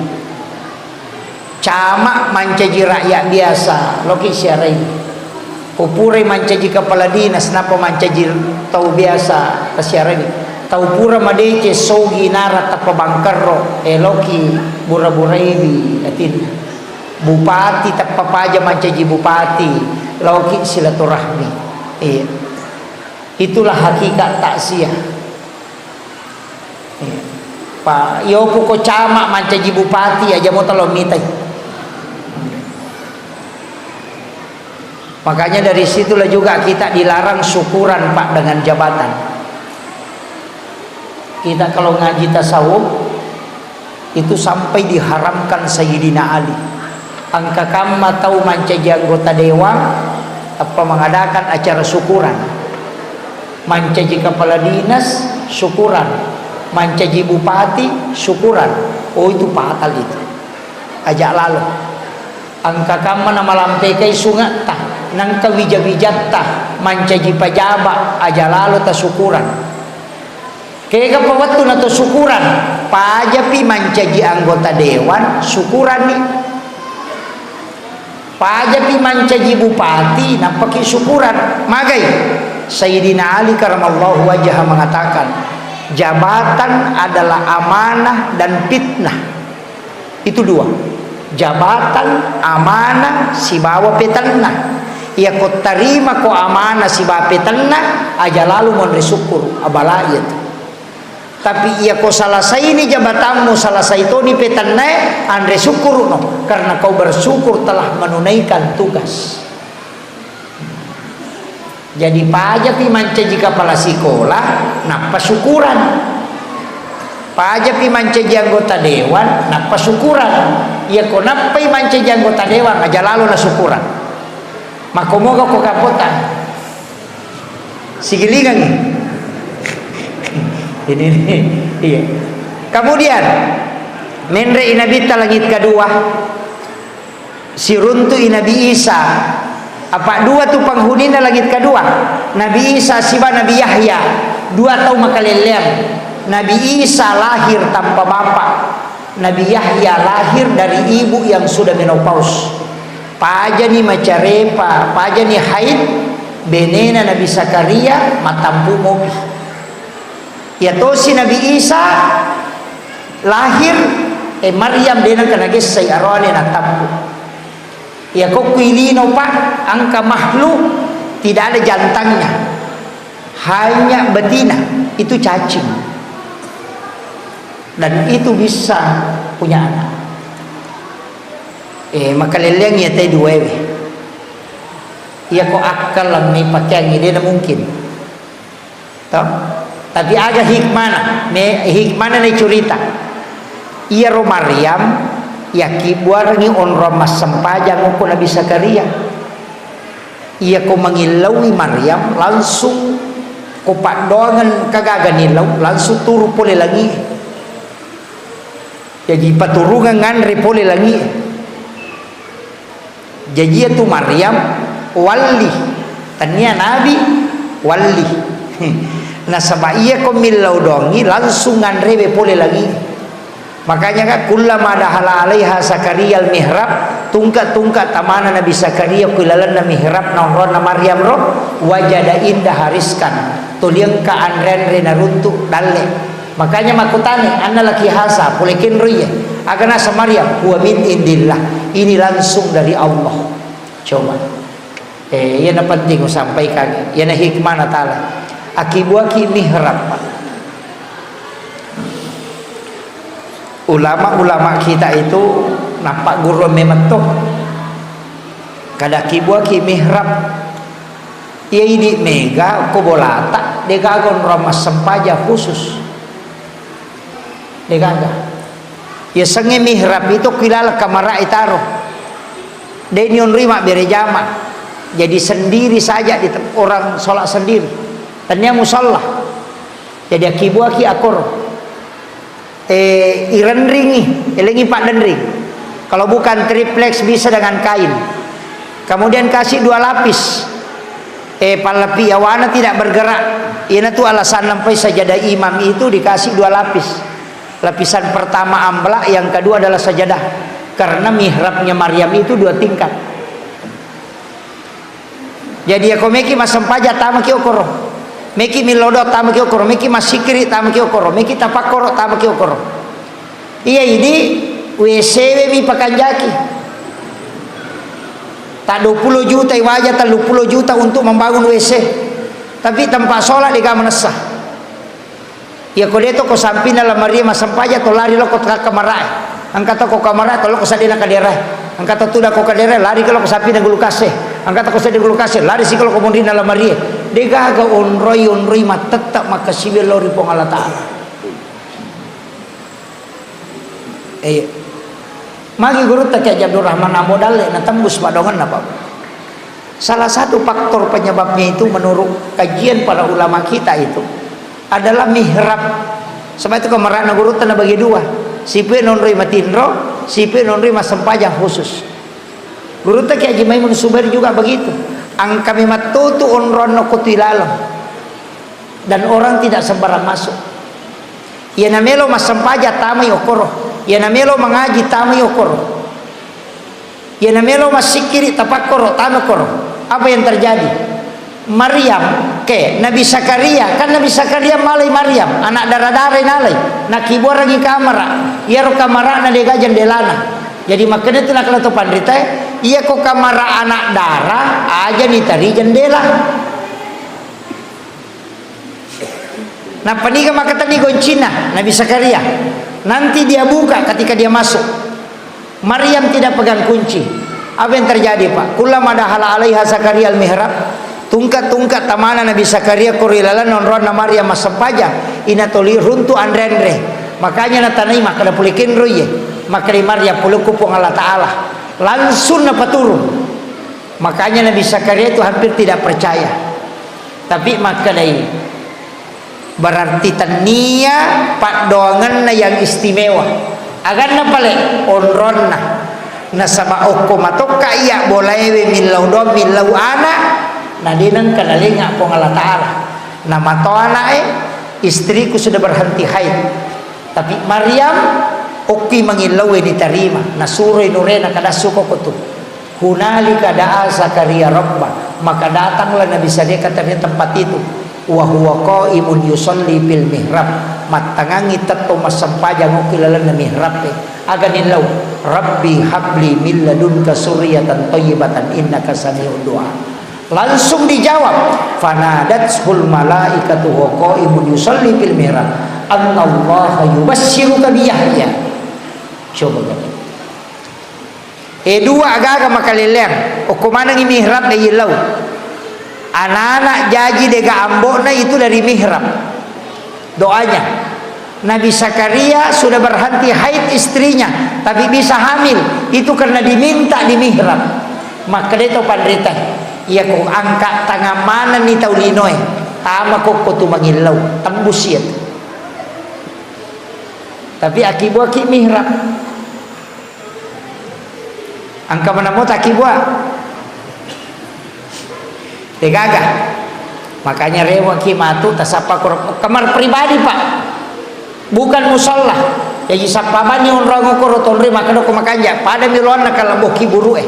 Camat mancaji rakyat biasa, loki siaraiwi. Ko purai mancaji kepala dinas, nappa mancaji tau biasa, tasiaraiwi. Tau pura madeceng, sogi nara tappa bangkerro, eh, loki bura-buraiwi atinna. Bupati tappa paja mancaji bupati, laoki silaturahmi." Iya. Itulah hakikat takziah. Iya. Pa, yopu ko camat mancaji bupati, aja mo talo mitai. Makanya dari situlah juga kita dilarang syukuran, Pak, dengan jabatan. Kita kalau ngaji tasawuf, itu sampai diharamkan Sayyidina Ali. Engka kamma tau mancaji anggota dewan, tappa mengadakan acara syukuran. Mancaji kepala dinas, syukuran. Mancaji bupati, syukuran. Oh, itu fatal itu. Aja lalo. Engka kamma namalampekai sungetta, nengka wija-wijatta, mancaji pajaba, aja lalo tasyukuran. Kegapa wettu nato syukuran, pajapi mancaji anggota dewan, syukuranni. Pajapi mancaji bupati, nappaki syukuran. Magai? Sayyidina Ali karamallahu wajhah mengatakan, "Jabatan adalah amanah dan fitnah." Itu dua. Jabatan, amanah, sibawa petenna. Iyako tarima ko amanah sibawa petenna, aja lalu monri syukur, abala iya tu. Tapi iyako salasaini jabatanmu, salasai toni petennae, anre syukuruno, karena kau bersyukur telah menunaikan tugas. Jadi, pajapi mancaji kepala sekolah, nappa syukuran. Pajapi mancaji anggota dewan, nappa syukuran. Iyako nappai mancaji anggota dewan, aja lalo na syukuran. Makkomoga ko kapota. Sigilingangi. Ini, ini, iya. Kemudian, menre'i Nabitta langit kedua. Siruntu'i Nabi Isa. Apa dua tu penghunina langit kedua? Nabi Isa siba Nabi Yahya. Dua tau makalelleang. Nabi Isa lahir tanpa bapak. Nabi Yahya lahir dari ibu yang sudah menopause. Pajani macarepa, pajani haid, benena Nabi Zakaria matampu mopi. Iyatosi Nabi Isa lahir, eh, Maryam de nengka nagessai aroane natampu. Iyako kui lino, Pak, engka makhluk tidak ada jantannya, hanya betina, itu cacing. Dan itu bisa punya anak. Eh, makalelleang iya te duaewe. Iya ko akkaleng ni pakeangngi, dena mungkin. To? Tapi aga hikmana? Me-, hikmana ni curita. Iyaro Maryam, yakkibuarengngi onrong massempajang okko Nabi Zakaria. Iya ko mangillaui Maryam, langsung ko paddoangeng kagaga nillau, langsung turu pole langi. Jadi paturungeng nganre pole langi. Jaji iya tu Maryam walli, tania nabi, walli. Nasaba iya ko millau doangngi langsung nganrewe pole langi. Makanya kan, kullama dakhala alaiha Zakaria al-mihrab, tungke-tungke tamana Nabi Zakaria ku ilalenna mihrab na onronna Maryam ro, wajada indaha rizqan, tuli engka anre-anre naruntu dalle. Makanya makkutana, anna laki haza, pole kenro iye. Aga naseng Maryam, huwa min indillah. Ini langsung dari Allah. Coba. Eh, iyana penting usampaikan. Iyana hikmah na taala. Akibuaki mihrab, Pak. Ulama-ulama kita itu nappa guru memang to. Kada kibuaki mihrab. Iya idi mega ko bolata, degaga onrong massempajang khusus. Degaga. Yasengnge mihrab itu kilala kamara itaro. De nionroi mabbere jama. Jadi sendiri saja di tem-, orang sholat sendiri. Tania musalla. Jadi akibuaki akoro. Eh, irenringi, elengi paddenring. Kalau bukan triplex bisa dengan kain. Kemudian kasih dua lapis. Eh, pallapi yawana tidak bergerak. Ina tu alasan nampai sajadah imam itu dikasih dua lapis. Lapisan pertama amblak, yang kedua adalah sajadah. Karena mihrabnya Maryam itu dua tingkat. Jadi, yako meki massempajang, tamaki okoro. Meki millodo, tamaki okoro. Meki massikiri, tamaki okoro. Meki tapakkoro, tamaki okoro. Iya, idi W C we mi pakanjaki. Tak dua puluh juta, iwaja tellu puluh juta untuk membangun W C. Tapi tempat sholat dega manessa. Iya, ko de to ko sampinna lamarie massempajang, to lari loko ka-, kamarae. Engka to ko kamarae, to loko seddena kaderae. Engka to tudang ko kaderae, lari ke loko sampinna gulukase. Engka to ko sedde gulukase, lari si ko loko monrinna lamarie. Degaga onroi-onroi mattetta makkasiwiang lao ri Puang Allah Ta'ala. Eh, magi gurutta Kiai Haji Abdul Rahman Ambo Dalle na tembus padongenna, Pak. Salah satu faktor penyebabnya itu menurut kajian para ulama kita itu adalah mihrab. Sebab itu kamarana gurutta nabagi dua. Sipe nonroi matinro, sipe nonroi massempajang khusus. Gurutta Kiai Haji Maimun Subairi juga begitu. Engka memang totu onronna ko tu ilaleng. Dan orang tidak sembarang masuk. Iya namelo massempajang, tamai okoro. Iya namelo mangaji, tamai okoro. Iya namelo massikkiri, tapakkoro, tama koro. Apa yang terjadi? Maryam, ke, Nabi Zakaria, kan Nabi Zakaria malai Maryam, anak dara-dara nalai, nakibuarangi kamara, iyaro kamarana dega jendelana. Jadi makkeda tu nakala to panritae, iya ko kamara anak dara, aja nitari jendela. Nappa niga makkatenni goncinna Nabi Zakaria? Nanti dia buka ketika dia masuk. Maryam tidak pegang kunci. Apa yang terjadi, Pak? Kullama dakhala alaiha Zakaria al-mihrab, tungke-tungke tamana Nabi Zakaria ko ri lalenna onronna Maryam massempajang, ina toli runtu anre-anre. Makanya natanai makkeda pole kenro iye. Makkeda Maryam, pole ku Puang Allah Ta'ala. Langsung napaturung. Makanya Nabi Zakaria itu hampir tidak percaya. Tapi makkedai, berarti tennia paddoangenna yang istimewa. Aganna pale? Onronna. Nasaba okko matokka iya bolaewe millau doang, millau ana, na de nengka nalenga Puang Allah Ta'ala. Namato anae, istriku sudah berhenti haid. Tapi Maryam, okki mangillauwe nitarima, nasuroi nurena kadassu koko tu. Hunalika da'a Zakaria rabba, maka datanglah Nabi Zakaria ke tempat itu. Wa huwa qaimun yusalli fil mihrab, mattangangi tetto massempajang okki lalenna mihrab e. Aga nillau, Rabbi habli min ladunka suriyatan thayyibatan innaka sami'ud du'a. Langsung dijawab, fanadathul malaikatu wa qaimun yusalli fil mihrab, annallaha yubasyyiruka bi Yahya. Coba kan. E dua agaga makaleleang, okko manengngi mihrab e yellau. Anak-anak jaji dega ambo'na itu dari mihrab. Doanya. Nabi Zakaria sudah berhenti haid istrinya, tapi bisa hamil. Itu karena diminta di mihrab. Makkeda to panrita, iya ko angka tangang manenni tau linoe, tama kokko tu mangillau, tembus iya tu. Tapi akibuaki mihrab. Engka maneng mo takkibua. Degaga. Makanya rewaki matu tasappa koro kamar pribadi, Pak. Bukan musalla. Jadi sappa bani onrong koro tonri makkeda ko makanja. Pada miloanna kalebbo kiburu'e.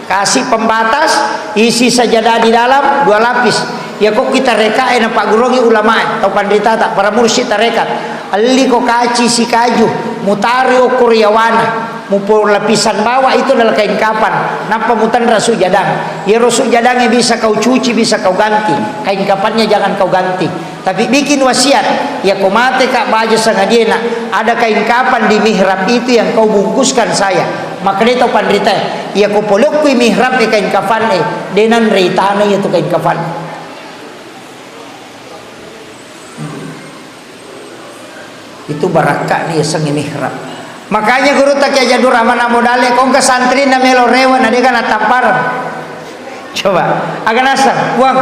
Kasih pembatas, isi sajadah di dalam, dua lapis. Iya ko kita rekae na pagguruangi ulamae, tau panritata, para mursyid tarekat. Elli ko kaci sikaju, mutari okko riyawana. Mupo lapisan bawah itu adalah kain kapan, nappa mutenra sujadang. Iyaro sujadangnge bisa kau cuci, bisa kau ganti. Kain kapannya jangan kau ganti. Tapi bikin wasiat, iya ko mate ka baja sangadiena, ada kain kapan di mihrab itu yang kau bungkuskan saya. Makkeda to panritae, iya ko polokkui mihrab e kain kapan e, denanrei tana iya tu kain kapan. Itu barakka ni yasengnge mihrab. Makanya guru ta Kiai Haji Abdul Rahman Amodale, kongka santri na melo rewa na dega na tampareng. Coba, aga naseng, Puang,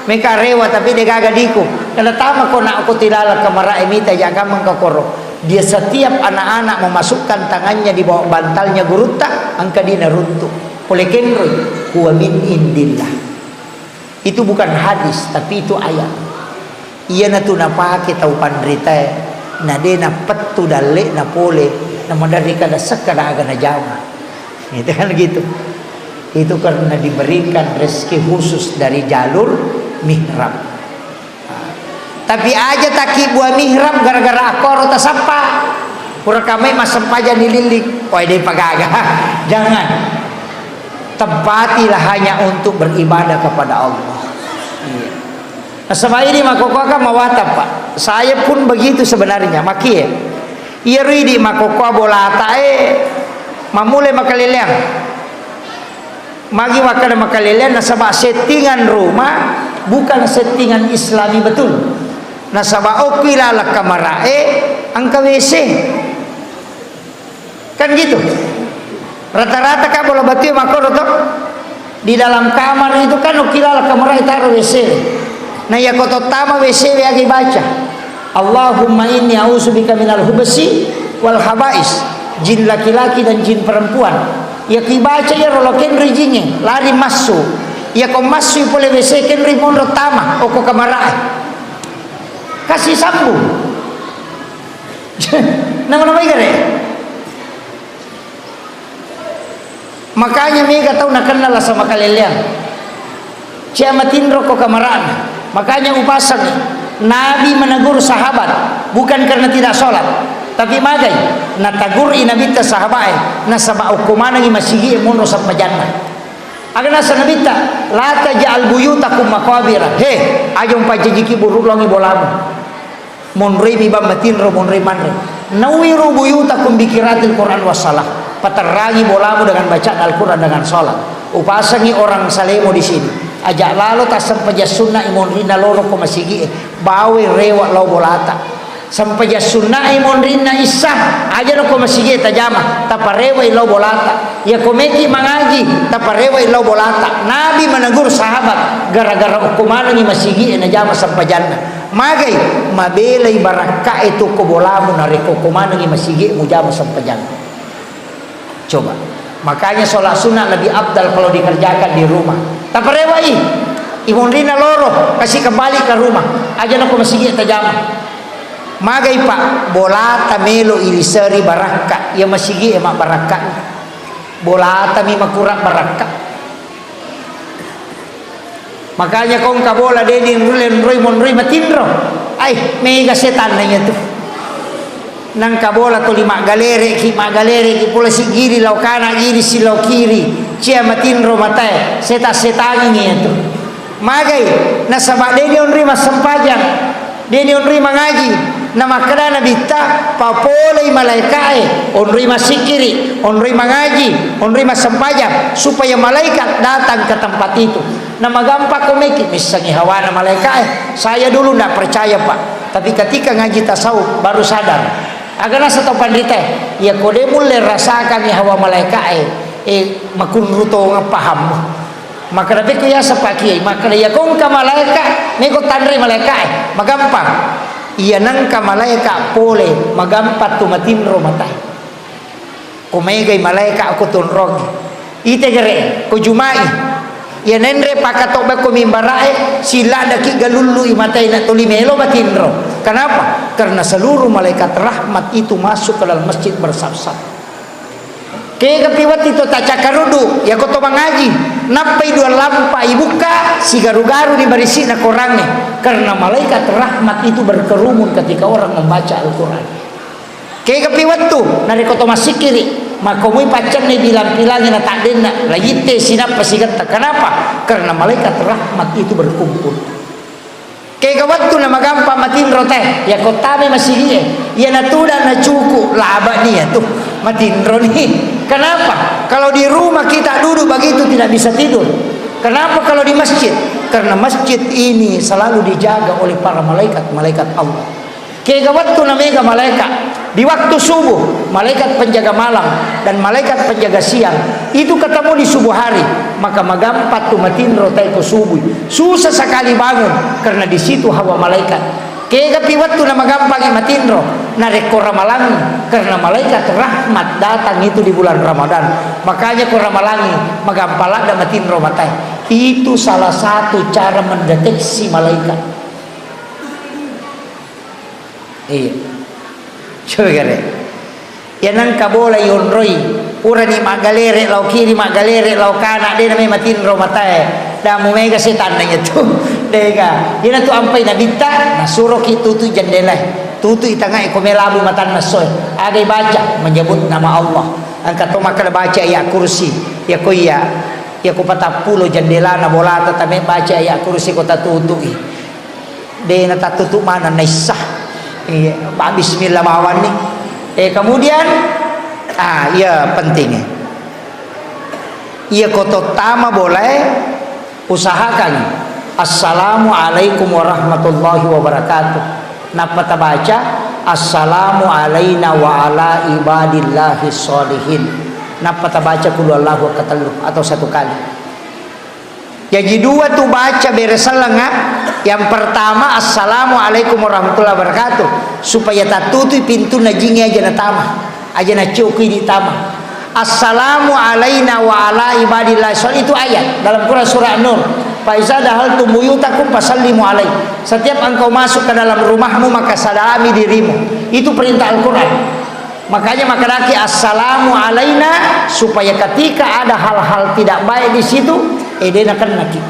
meka rewa tapi degaga diku. Kada tama ko nak ko tilala kamara e mita jaga mengka koro. Dia setiap anak-anak memasukkan tangannya di bawah bantalnya gurutta, engka dina runtu. Pole kenroi, huwa min indillah. Itu bukan hadis, tapi itu ayat. Iyanatu napake tau panritae, na de napettu dalle'na pole, na maderri kada sekka da aga najama. Itu kan gitu. Itu karena diberikan rezeki khusus dari jalur mihrab. Tapi aja takibbua mihrab gara-gara akkoro tasappa. Pura kamai massempajang dililling. Oi, de pagaga. Jangan. Tempatilah hanya untuk beribadah kepada Allah. Iya. Nasaba idi makkokkoe kan mawatang, Pak. Saya pun begitu sebenarnya, makie. Iyaro idi makkokkoe bolata e, mammulai makaleleang. Magi makkeda makaleleang, nasaba settingan rumah bukan settingan Islami betul. Nasaba okki laleng kamara e, engka W C. Kan gitu. Rata-rata ka bola batu makkoro to. Di dalam kamar itu kan okki laleng kamar e taro W C. Na iya ko to tama W C we agi baca. Allahumma inni a'udzubika minal hubsi wal habais. Jin laki-laki dan jin perempuan. Iya ki baca iya rolo kenri jinge, lari massu. Iya ko massu pole W C kenri monro tama, oko kamara e. Kasih sambung. Nama-nama igare. Makanya mega tau nakenna lasa makaleleang. Cia matinro ko kamara'na. Makanya upasang Nabi menegur sahabat bukan karena tidak sholat, tapi magai natagur i Nabitta sahabat e nasaba okko manengi masigi e monro sampajanna. Aga nasa Nabitta, la taj'al buyutakum maqabira. He, aja umpajajiki buruk longi bolamu. Monroi mi bang matinro, monroi manre. Nawwiru buyutakum bi qiraatil Qur'an wassalah. Paterrangi bolamu dengan bacaan Al-Quran, dengan sholat. Upasangi orang Salemo di sini. Ajak lalo tassempajang sunna i monrinna loro ko masigi e. Bawai rewa lao bolata. Sempajang sunna i monrinna issa. Aja no ko masigi e tajama. Taparewa i lao bolata. Iya ko meki mangaji. Taparewa i lao bolata. Nabi menegur sahabat. Gara-gara okko manengi masigi e najama sempajanna. Magai, mabelai barakka e tu ko bolamu narekko ko manengi masigi e mujama sempajang. Coba. Makanya sholat sunnah lebih afdal kalau dikerjakan di rumah. Taparewai. Imonrina loro, kasih kembali ke rumah. Aja nako masigi e tajama. Magai, Pak, bolata melo iliseri barakka. Ya masigi e mak barakka. Bolata mi makurang barakka. Makanya ko engka bola de dinroi monroi matinro. Ai, mega setanna iya tu. Nangka bola toli maggalere ki, maggalere ki pole sigiri lao kana giri si lao kiri. Cia matinro matae, seta-setangi iya tu. Magai, nasaba de dionroi massempajang, de dionroi mangaji. Namakkeda Nabitta, "Papolei malaeka'e, onroi massikkiri, onroi mangaji, onroi massempajang, supaya malaikat datang ke tempat itu." Namagampang ko meki missengi hawana malaeka'e. Saya dulu ndak percaya, Pak. Tapi ketika ngaji tasawuf, baru sadar. Aga nasa tau panritae, iya ko de mulle rasakangi hawa malaeka'e, eh, makunru tongeng pahammu. Makkeda pekko yaseng Pak Kiai, makkeda, "Iya ko engka malaeka, meko tanrei malaeka e, magampang." Iya nengka malaeka pole, magampang tu matinro matae. Ko megai malaeka ko tonrong. Ite gere, ko jumai. Iya nenre pakatobba ko mimbarae, siladaki galullu i matae na tuli melo matinro. Kenapa? Karena seluruh malaikat rahmat itu masuk ke dalam masjid bersaf-saf. Kegapi wettu to tacakkaruddu, yako to mangaji, nappai dua lampa ibukka, sigaru-garu ni barisi'na korangnge, karena malaikat rahmat itu berkerumun ketika orang membaca Al-Quran. Kegapi wettu, narekko to massikkiri, makkomui paccenni bilang-pilangi na taddenna, layitte sinappa sigetta. Kenapa? Karena malaikat rahmat itu berkumpul. Kega wettu na magampang matinro te, yako tame masigie, iya natuda na cuku, laba ni ya tu, matinro ni. Kenapa? Kalau di rumah kita duduk begitu tidak bisa tidur. Kenapa kalau di masjid? Karena masjid ini selalu dijaga oleh para malaikat, malaikat Allah. Kega wettu na mega malaikat, di waktu subuh, malaikat penjaga malam dan malaikat penjaga siang itu ketemu di subuh hari, maka magampang tu matinro te ko subuh. Susah sekali bangun, karena di situ hawa malaikat. Kegapi wettu na magampangi matinro, narekko ramalangi, karena malaikat rahmat datang itu di bulan Ramadan. Makanya ko ramalangi, magampang ladda matinro matae. Itu salah satu cara mendeteksi malaikat. Iya. Coba gare. Ya nengka bola yonroi. Purani maggalere lao kiri, maggalere lao kana, de name matinro matae. Damu mega setanna iya tu. Dega. Iyana tu ampai nabitta, nasuroki tutu jendela. Tutu i tangai ko melabu matanna soe. Agai baca menyebut nama Allah. Engka to makkeda baca ayat kursi. Ya ko iya. Ya ko patappulo jendelana bolata tame baca ayat kursi ko tatutui. De natattutu maneng naissah. Iya, ba bismillah bawanni. Eh, kemudian, ah, iya penting. Iya ko tottama bolae, usahakan. "Assalamualaikum warahmatullahi wabarakatuh." Nappa tabaca, "Assalamu alaina wa ala ibadillahi sholihin." Nappa tabaca kulu Allahu katellu atau satu kali. Jaji dua tu baca bere sellengnga. Yang pertama, "Assalamualaikum warahmatullahi wabarakatuh," supaya tattutui pintunna jingnge aja natama, aja naciokki ditama. "Assalamu alaina wa ala ibadillah shol-," itu ayat dalam Quran surah An-Nur. "Fa iza dahaltum buyutakum fasallimu alaihi." Setiap engkau masuk ke dalam rumahmu, maka salami dirimu. Itu perintah Al-Quran. Makanya makkedaki, "Assalamu alaina," supaya ketika ada hal-hal tidak baik di situ, eh, de nakennaki.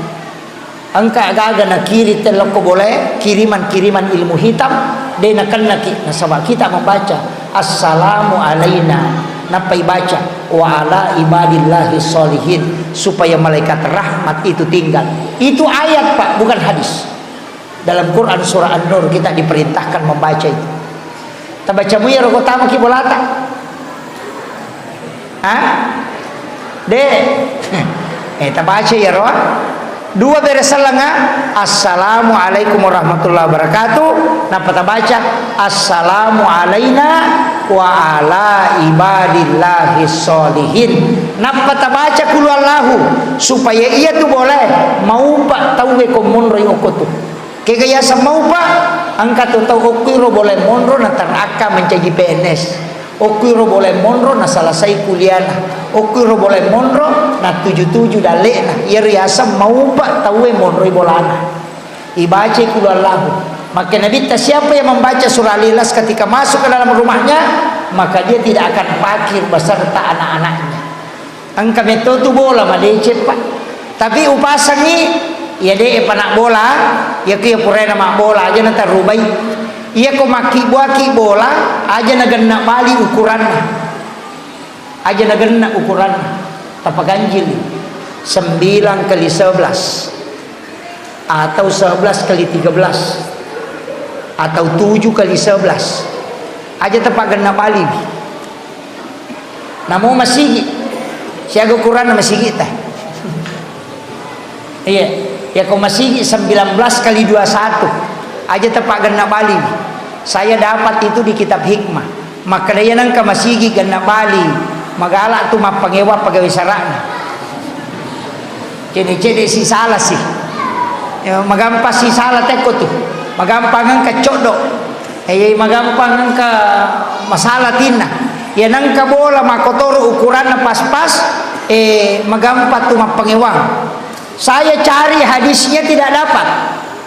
Engka gaga nakiri tellokko bolae, kiriman-kiriman ilmu hitam, de nakennaki. Nasaba kita membaca, "Assalamu alaina," nappai baca, "Wa ala ibadillahi sholihin," supaya malaikat rahmat itu tinggal. Itu ayat, Pak, bukan hadis. Dalam Quran surah An-Nur kita diperintahkan membaca itu. Tabaca mu iyaro ko tamaki bolata? Hah? De. Eh, tabaca iyaro. Dua bere sellengnga, "Assalamualaikum warahmatullahi wabarakatuh." Nappa tabaca, "Assalamu alaina wa ala ibadillahi sholihin." Nappa tabaca kulu Allahu, supaya iya tu bolae maupa tauwe ko monroi okko tu. Kega yaseng maupa, engka tu tau okkuiro bolae monro na terakka mencaji P N S. Okkuiro bolae monro na selesai kuliahna. Okkuiro bolae monro na tuju-tuju dalle'na. Iyaro yaseng maupa tauwe monroi bolana. Ibacai kulu Allahu. Makkeda Nabitta, "Siapa yang membaca surah Al-Ikhlas ketika masuk ke dalam rumahnya, maka dia tidak akan fakir beserta anak-anaknya." Engka metto tu bola madeceng, Pak. Tapi upasangi, iya de' pa nak bola, iya ko iya puraina mabbola aja natarubai. Iya ko makkibbuaki bola, aja nagenna bali ukuranna. Aja nagenna ukuranna. Tapaganjili. Sembilan kali sebelas. Atau sebelas kali tiga belas. atau tujuh kali sebelas. Aja tapaggenna baliwi. Namo masigi, siaga ukuranna masigi'ta. Iya, yako masigi sembilan belas kali dua satu. Aja tapaggenna baliwi. Saya dapat itu di kitab hikmah. Makkeda iya nengka masigi genna bali, magala tu mappangewa pegawai sara'na. Cede-cede si sala si. Ya, magampa si sala tekko tu. Magampang engka coddo. Eh, iya magampang engka masalah tinna. Ya nengka bola makotoro ukuranna pas-pas, eh, magampa tu mappangewang. Saya cari hadisnya tidak dapat.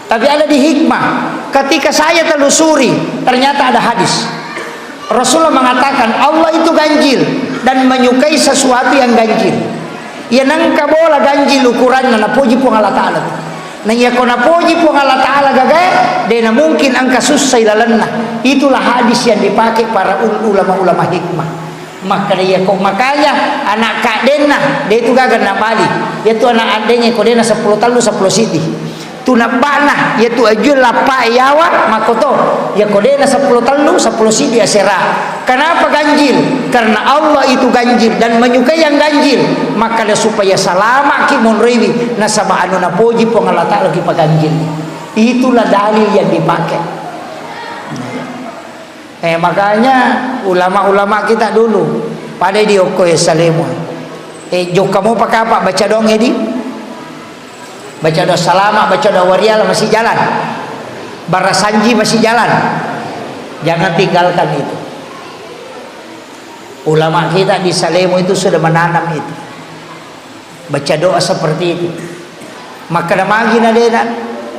Tapi ada di hikmah. Ketika saya telusuri, ternyata ada hadis. Rasulullah mengatakan, Allah itu ganjil dan menyukai sesuatu yang ganjil. Iya nengka bola ganjil ukuranna, napoji Puang Allah Ta'ala. Nah, iya ko napoji Puang Allah Ta'ala gagae, de na mungkin engka sussai lalenna. Itulah hadis yang dipakai para ul-, ulama-ulama hikmah. Makkeda iya ko, makanya anak kaddenna, de tu gaga nabali. Iya tu anak addengnge ko dena seppulo tellu, seppulo siddi. Tu nabba'na, iya tu ajue lappa yawa, makkoto. Iya ko dena seppulo tellu, seppulo siddi asera. Kenapa ganjil? Karena Allah itu ganjil dan menyukai yang ganjil. Makkeda supaya salama'ki monroiwi, nasaba anu napoji Puang Allah Ta'ala ki paganjil. Itulah dalil yang dipakai. Eh, makanya ulama-ulama kita dulu pada di okko e salemo. Eh, jokka mo pakapa baca doang edi. Baca doa salama, baca doa wariala masih jalan. Barasanji masih jalan. Jangan tinggalkan itu. Ulama kita di Salemo itu sudah menanam itu. Baca doa seperti itu. Makkeda magi na dena,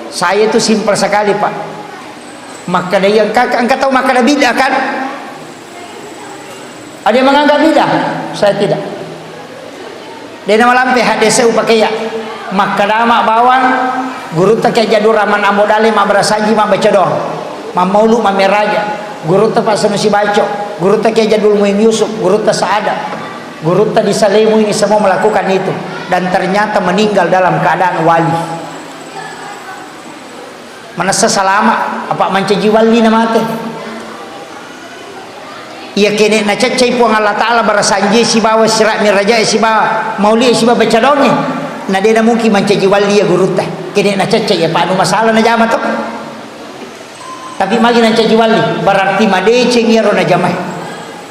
saya itu simpel sekali, Pak. Makkeda yang kakak, engkau tahu makkeda bid'ah kan? Ada yang menganggap bid'ah? Saya tidak. Dena malampe hadese upakeya. Makkadama bawang, gurutta Kiai Jadul Rahman Ambo Dalle mabbarasaji mabbaca doang. Mammaulu mammeraja. Gurutta Pak Sanusi Baco, gurutta Kiai Jadul Muin Yusuf, gurutta Saada. Gurutta di Salemu ini semua melakukan itu dan ternyata meninggal dalam keadaan wali. Manessa salama, apa mancaji wali na mate. Iya kene nacaccai Puang Allah Ta'ala barasanji sibawa sirami rajae sibawa mauli sibawa baca doangnge. Na dena mungkin mancaji wali ya gurutta. Kene nacaccai ya panu masalah najama to. Tapi magi nancaji walli, berarti madeceng iyaro najamai.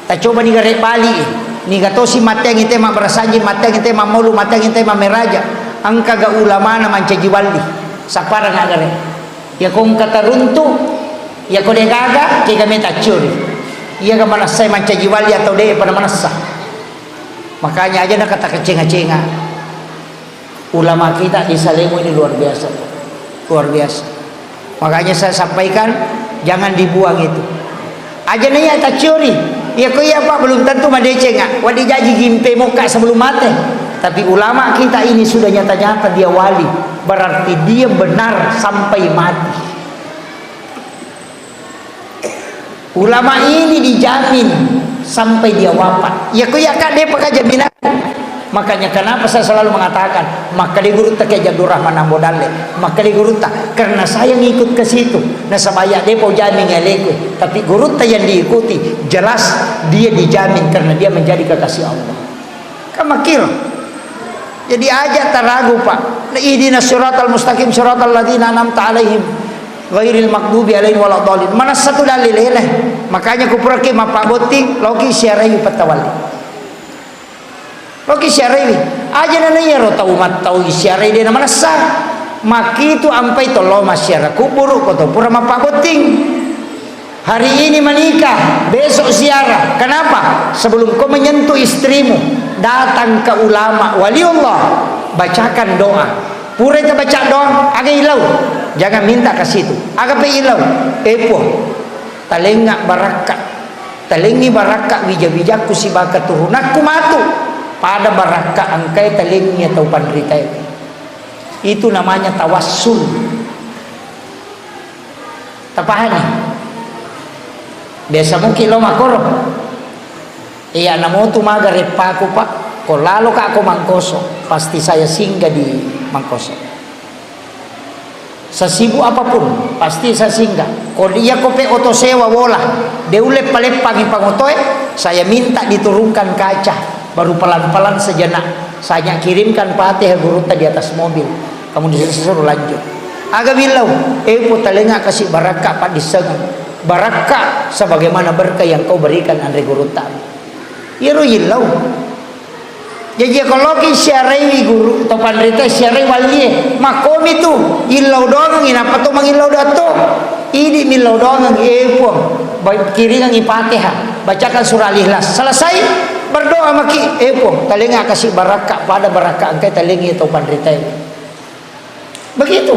Tacobani gare bali, niga tosi matteangi te mabbarasanji, matteangi te mammolu, matteangi te mammeraja. Engkaga ulamana mancaji walli? Sapparang agare. Iya ko engka taruntu, iya ko degaga, kega meta accuri. Iyaga manessai mancaji walli atau de pada manessa. Makanya aja nakata kecenga-cenga. Ulama kita di Salemo ini luar biasa, luar biasa. Makanya saya sampaikan, jangan dibuang itu. Aja na iya tacciori, iya ko iya Pak belum tentu madeceng, ah. Wadi jaji gimpe mokka sebelum mate. Tapi ulama kita ini sudah nyata-nyata dia wali, berarti dia benar sampai mati. Ulama ini dijamin sampai dia wafat. Ya, ko ya, Kak, dia pakai jaminan. Makanya kenapa saya selalu mengatakan, maka di gurutta Kiai Abdul Rahman Ambo Dalle, maka di gurutta, karena saya ngikut ke situ. Nasaba iya de pau jamin aleku, tapi gurutta yang diikuti, jelas dia dijamin karena dia menjadi kekasih Allah. Kan makkiro. Jadi aja taragu, Pak. Ihdinas siratal mustaqim siratal ladzina an'amta alaihim ghairil maghdubi alaihim waladdallin. Manessa tu dalilena. Makanya ku puraki mappabotting, loki siarai pettawalli. Loki siarai. Aja nana iyaro tau mattau siarai de na manessa. Makkitu ampai tollo massiara kuburu ko to pura mappabotting. Hari ini menikah, besok ziarah. Kenapa? Sebelum kau menyentuh istrimu, datang ke ulama, waliullah, bacakan doa. Pura kita baca doa, aga ilau. Jangan minta ke situ. Aga pe ilau. Eh, Puang, talengnga barakka. Talengngi barakka wija-wijakku sibawa keturunakku matu. Pada barakka engkai talengngi tau panritae. Itu namanya tawassul. Tapahani? Biasa muki lo makkoro. Iya, namotu maga reppaku, Pak. Ko lalo ka ko Mangkoso, pasti saya singgah di Mangkoso. Sesibuk apapun, pasti saya singgah. Ko iya ko pe oto sewa bola, de ulle paleppangi pangotoe, saya minta diturunkan kaca, baru pelan-pelan sejenak. Saya kirimkan Fatihah gurutta di atas mobil. Kamu disuruh lanjut. Aga billau, eh, po talenga kasi barakka paddissengeng. Barakka sebagaimana berkah yang kau berikan anre gurutta. Iyaro yillau. Jaji ko loki siaraiwi guru to panrita siarai walie, makkomi tu illau doangengi nappa to mangillau doang to. Idi millau doangeng, eh Puang, ba-, kiringengi Fatihah, bacakan surah Al-Ikhlas. Selesai, berdoa maki, eh Puang, talenga kasi barakka pada barakka engkai talengi to panrita. Begitu.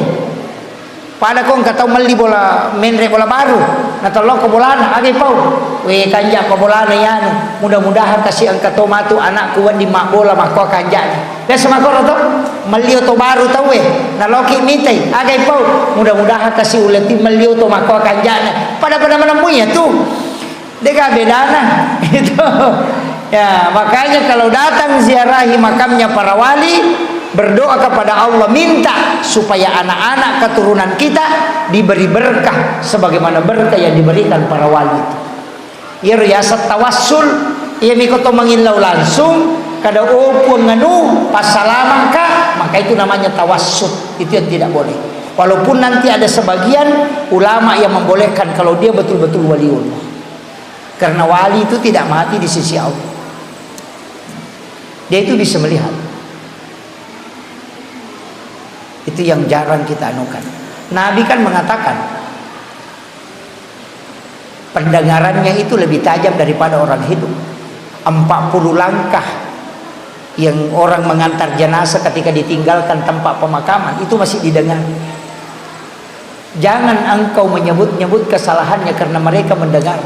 Pada ko engka tau melli bola, menre bola baru, natellokko bolana, aga ipau? We, kanja ko bolana ianu. Mudah-mudahan kasi engka to matu anakku wedding mabbola makko kanjana. Biasa makkoro to? Melli oto baru tauwe, naloki mitai, aga ipau? Mudah-mudahan kasi uletti melli oto makko kanjana. Pada-pada manemmui ya tu. Dega bedana. Itu. Ya, makanya kalau datang ziarahi makamnya para wali, berdoa kepada Allah, minta supaya anak-anak keturunan kita diberi berkah sebagaimana berkah yang diberikan para wali itu. Iya riasa tawassul, iya miko to mangillau langsung, kada, "Oh, Puang anu, passalamaka," maka itu namanya tawassul. Itu yang tidak boleh. Walaupun nanti ada sebagian ulama yang membolehkan kalau dia betul-betul waliullah. Karena wali itu tidak mati di sisi Allah. Dia itu bisa melihat. Itu yang jarang kita anukan. Nabi kan mengatakan, pendengarannya itu lebih tajam daripada orang hidup. Empat puluh langkah yang orang mengantar jenazah ketika ditinggalkan tempat pemakaman, itu masih didengar. Jangan engkau menyebut-nyebut kesalahannya karena mereka mendengar.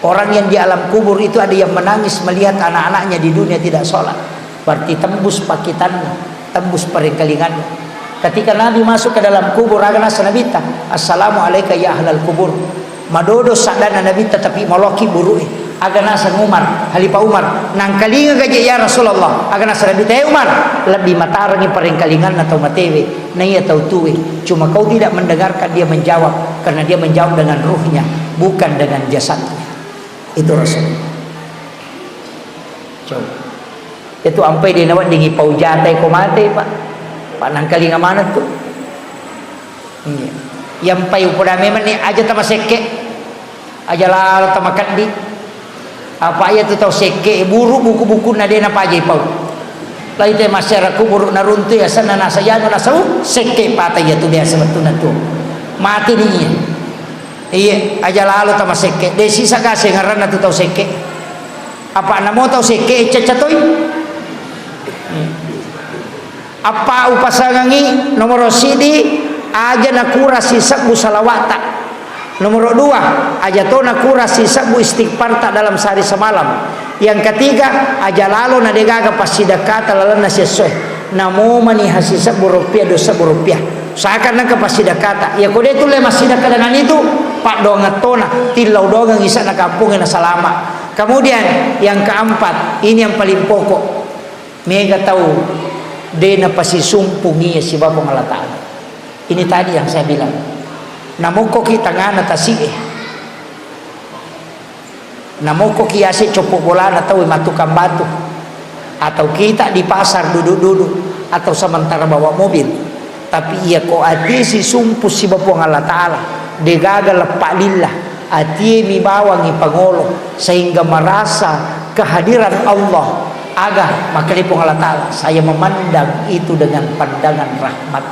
Orang yang di alam kubur itu ada yang menangis melihat anak-anaknya di dunia tidak sholat. Berarti tembus pakitanna, tembus perengkalinganna. Ketika Nabi masuk ke dalam kubur, aga nasa Nabitta, "Assalamu alaika ya ahlal kubur." Madodo saddanna Nabitta, tapi maloki buru'e. Aga naseng Umar, Khalifah Umar, "Nangkalinga gaje ya Rasulullah?" Aga naseng Nabitta, "Eh Umar, lebbi matarengngi parengkalinganna tau matewe, naiya tau tuwe. Cuma kau tidak mendengarkan dia menjawab, karena dia menjawab dengan ruhnya, bukan dengan jasadnya." Itu Rasulullah. Coba. Itu ampai dia naweddingi pau jatai ko mate, Pak. Pak, nangkalinga maneng tu. Iya. Yang pai upoda memang ni aja tamasekke. Aja lalo tamakeddi. Apa iya tu tau sekke, buru buku-bukunna de napajai pau. Lai te masyarakat kubur naruntu ya sana nasa yanu nasau sekke pata iya tu biasa betuna tu. Mati ni iya. Iya, aja lalo tamasekke. De sisa kasih ngaranna tu tau sekke. Apa namo tau sekke cecca toi. Apa upasangangi nomoro sidi, aja nakura sisebbu salawata. Nomoro dua, aja to nakura sisebbu istighfarta dalam sehari semalam. Yang ketiga, aja lalo na degaga passidakkata lalenna siessoe. Namo mani hasisebbu rupiah, dua sebbu rupiah. Usahakan nengka passidakkata. Iya ko de tulle massidakka dengan itu, paddoangettona, tillau doangeng isana kampongnge na salama. Kemudian yang keempat, ini yang paling pokok. Mega tau de napasisumpung iya sibawa Puang Allah Ta'ala. Ini tadi yang saya bilang. Namokkoki tangana tasi'e. Namokkoki ase coppo bolana tau mattukang batu. Atau kita di pasar duduk-duduk. Atau sementara bawa mobil. Tapi iya ko ati sisumpu sibawa Puang Allah Ta'ala, degaga leppa lillah, atie mi bawangi pangolo, sehingga merasa kehadiran Allah. Aga makkeda Puang Allah Ta'ala, saya memandang itu dengan pandangan rahmat.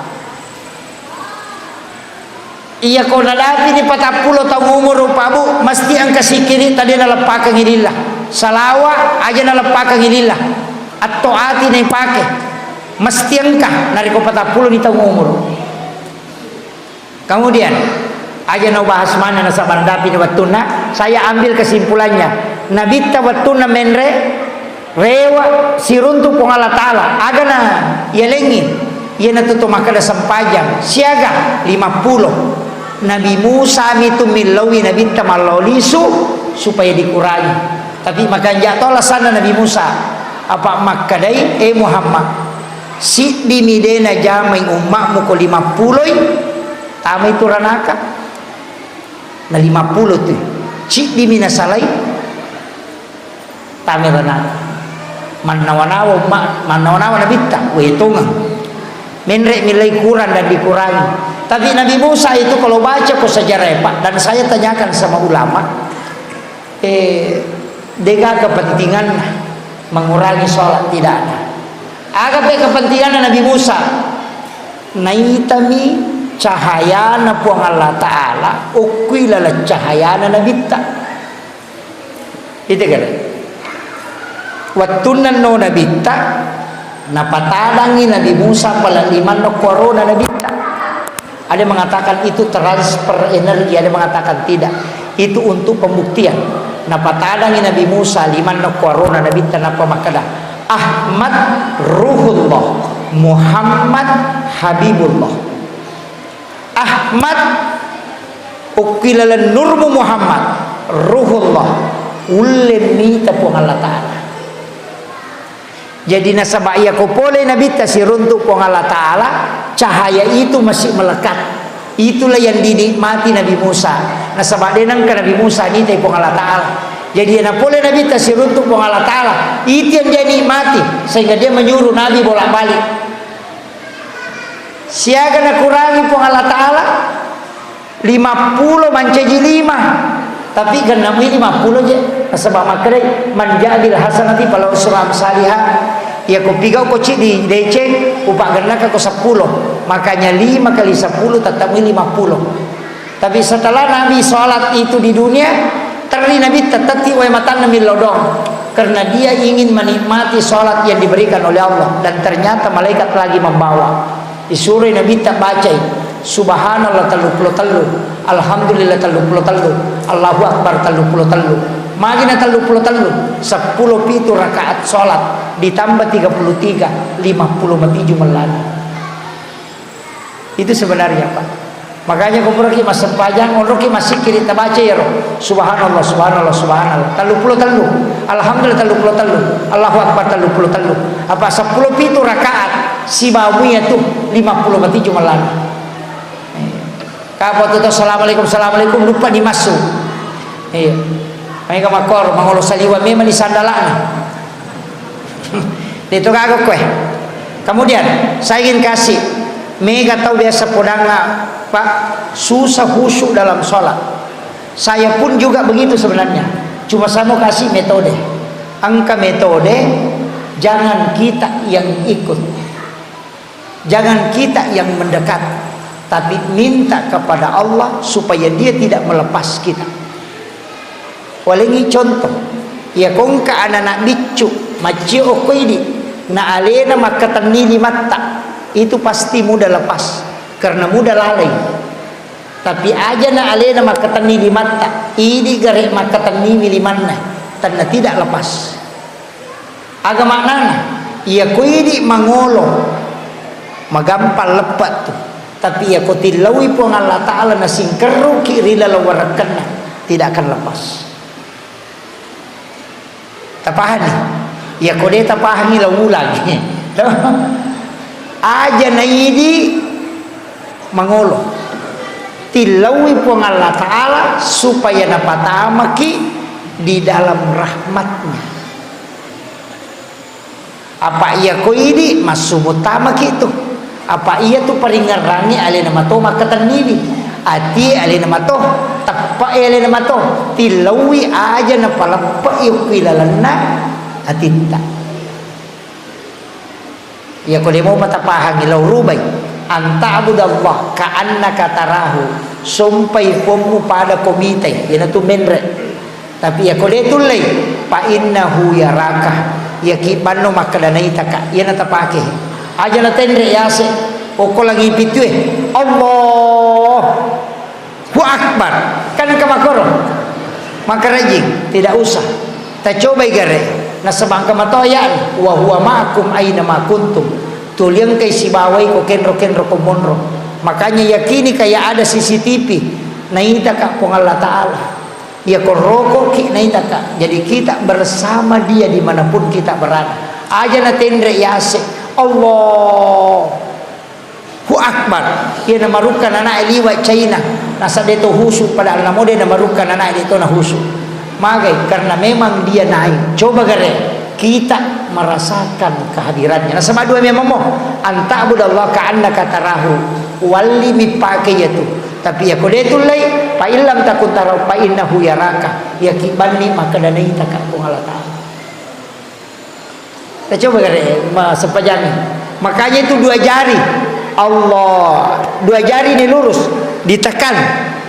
Iya ko nadapi ni patappulo taung umuru, Pak Bu, mesti engka sikkiri tadi naleppakengi lillah. Salawa aja naleppakengi lillah. Atto ati naipake. Mesti engka, narekko patappulo ni taung umur. Kemudian, aja nau bahas mana nasaba nadapi ni wettunna, saya ambil kesimpulannya. Nabitta wettunna menre, rewa, siruntu Puang Allah Ta'ala, agana yalengi, iyanatu to makkeda sempajang, siaga, lima puluh. Nabi Musa mitu millaui Nabitta mallao lisu, supaya dikurangi. Tapi makanja to alasanna Nabi Musa, apa makkedai, "Eh Muhammad, siddimi de najamai umma'mu ko lima puloi, tamai tu ranaka." Na lima pulo tu. Ciddimi nasalai. Tamerana. Mannawa-nawa umma-, mannawa-nawa nabitta. Wetongeng. Menre milai kurang dan dikurangi. Tapi Nabi Musa itu kalau baca ko sejarah, Pak, dan saya tanyakan sama ulama, eh, dega kepentingan mengurangi sholat, tidak ada. Aga pe kepentinganna Nabi Musa? Naitami cahayana Puang Allah Ta'ala, okkui laleng cahayana Nabitta. Itu kira. Wettunna no Nabitta, napatadangi Nabi Musa pala limanna kuarona Nabitta. Ada mengatakan itu transfer energi, ada mengatakan tidak. Itu untuk pembuktian. Napatadangi Nabi Musa limanna kuarona Nabitta, nappa makkeda, "Ahmad Ruhullah, Muhammad Habibullah." Ahmad, okki laleng nurmu Muhammad, Ruhullah, ulle mita Puang Allah Ta'ala. Jadi nasaba iya ko pole Nabitta siruntu Puang Allah Ta'ala, cahaya itu masih melekat. Itulah yang dinikmati Nabi Musa. Nasaba de nengka Nabi Musa nitai Puang Allah Ta'ala. Jadi na pole Nabitta siruntu Puang Allah Ta'ala, itu yang dia nikmati sehingga dia menyuruh Nabi bolak-balik. Siaga nakurangi Puang Allah Ta'ala? Lima pulo mancaji lima. Tapi genna mui lima pulo je. Nasaba makkedai, "Man ja'a bil hasanati falahu asyru amsaliha." Iya ko pigau ko ciddi deceng, upagennaka ko seppulo. Makanya lima kali seppulo tetap mui lima pulo. Tapi setelah Nabi sholat itu di dunia, terri Nabi tetetti wae matanna millau doang. Karena dia ingin menikmati sholat yang diberikan oleh Allah. Dan ternyata malaikat lagi membawa. Disuroi Nabitta bacai, Subhanallah telluppulo tellu, Alhamdulillah telluppulo tellu, Allahu Akbar telluppulo tellu. Magi na telluppulo tellu, seppulo pitu rakaat sholat, ditambah tiga puluh tiga, lima puluh mati jumellana. Itu sebenarnya, Pak. Makanya ko puraki massempajang, onroki massikkiri, tabaca iyaro. Subhanallah, subhanallah, subhanallah. Telluppulo tellu. Alhamdulillah, telluppulo tellu. Allahu Akbar, telluppulo tellu. Apa seppulo pitu rakaat, sibawa muiya tu, lima puluh mati jumellana. Kapang tu tau, "Assalamualaikum, assalamualaikum," lupa dimassu. Iya. Maega makkoro, mangolo saliweng memang di sandalana. Itu kagak kue. Kemudian, saya ingin kasih, mega tau biasa podanga, Pak, susah khusyuk dalam sholat. Saya pun juga begitu sebenarnya. Cuma saya mau kasih metode. Engka metode, jangan kita yang ikut. Jangan kita yang mendekat, tapi minta kepada Allah supaya Dia tidak melepas kita. Walengngi contoh, iya ko engka anak-anak biccu, maccio okko idi, na alena makkatenni limatta, itu pasti mudah lepas, karena mudah lalai. Tapi aja na alena makkatenni limatta, idi gare makkatenniwi limanna, tenna tidak lepas. Aga maknana? Iya ko idi mangolo, magampang leppe tu. Tapi iya ko tillaui Puang Allah Ta'ala nasingkerruki ri laleng warekkenna, tidak akan lepas. Tapahani? Iya ko de tapahangi, la ulangi. Aja na idi mangolo. Tillaui Puang Allah Ta'ala supaya napatamaki di dalam rahmatnya. Apa iya ko idi massu muttamaki tu. Apa iya tu paringerrangi alena mato makkatenniwi. Ati alena mato, teppe alena mato, tillaui aja napaleppe okki lalenna atitta. Iya ko de mopa tapahangi, lao rubai. An ta'budallah ka'annaka tarahu. Sompai Puammu pada ko mitai, iyanatu menre. Tapi iya ko de tullei, fa innahu yaraka. Iya ki banno makkeda naitaka, iyana tapake. Aja natenre yase, okko langi pitue. Allah. Hu Akbar. Kan engka makkoro. Makkarajing, tidak usah. Tacobai gare. Nasaba engka matoa aya'na, "Wa huwa ma'akum aina ma kuntum." Tuli engkai sibawai ko kenro-kenro ko monro. Makanya yakini kayak ada C C T V. Naitaka Puang Allah Ta'ala. Iya ko rokoki naitaka. Jadi kita bersama Dia dimanapun kita berada. Aja natenre yase. Allah. Hu Akbar. Iya namarukka nanae liwa China. Nasaba de to husu, padahal namo de namarukka nanae de to nahusu. Magai? Karena memang dia naik. Coba gare, kita merasakan kehadirannya. Nasaba dua memang mo, anta'budallaha ka'annaka tarahu. Walli mipake iyatu. Tapi iyako de tullei, fa illam takun tarahu fa innahu yaraka. Iyaki banni makkeda naitaka Puang Allah Ta'ala. Kita coba gare, ma-, sempajangi. Makanya itu dua jari. Allah, dua jari ini lurus, ditekan,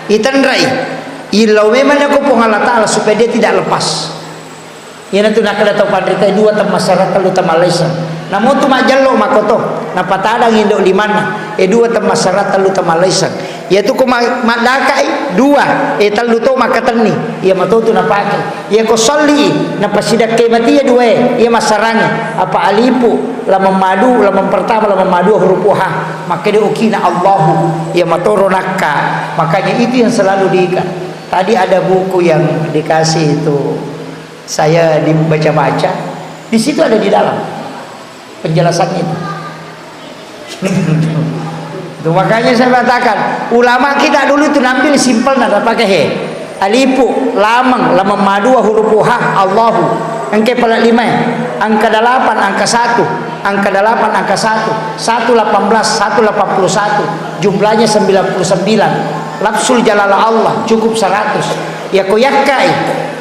itenrai. Illau memang ko Puang Allah Ta'ala supaya dia tidak lepas. Iyanatu nakkeda tau panrita, dua temmassarang, tellu temmallaiseng. Namo tu majjello makoto, napatadang indo limanna, e dua temmassarang, tellu temmallaiseng. Iyatu ko ma-, maddakai, dua, e tellu to makkatenni. Iya mato tu napake. Iya ko salli, napasidakke mati iya duae, iya massarangnge. Apa alifu, lameng madu, lameng pertama, lameng madua huruf H. Makkeda okina Allahu, iya matoro nakka. Makanya itu yang selalu diikat. Tadi ada buku yang dikasih itu, saya dibaca-baca. Di situ ada di dalam penjelasannya itu. Itu makanya saya katakan, ulama kita dulu itu nambil simpel, nada pakai he. Alifu, lameng, lameng madua huruf H, Allahu. Engke pala lima, angka delapan, angka satu, angka delapan, angka satu, satu delapan belas, satu delapan puluh satu, jumlahnya sembilan puluh sembilan. Lafzul jalalah Allah cukup seratus. Ya ko yakkai,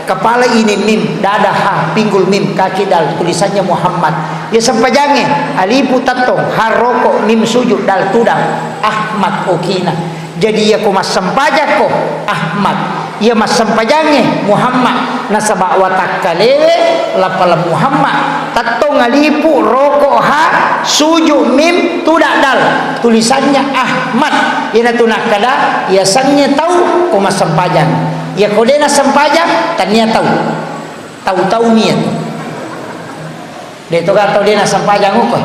kepala ini mim, dada ha, pinggul mim, kaki dal, tulisannya Muhammad. Ya sempajangnge, alifu tettong, ha roko, mim sujud, dal tudang, Ahmad okina. Jadi ya ko massempajakko Ahmad, ya massempajangnge Muhammad, nasaba watakkalewe lapala Muhammad, tettong alifu, roko ha, sujud mim, tudang dal, tulisannya Ahmad. Iyanatu nakkeda, yasengnge tau ko massempajang. Iya ko de nassempajang, tania tau. Tau-tau niatu. De to ga tau de nassempajang uko.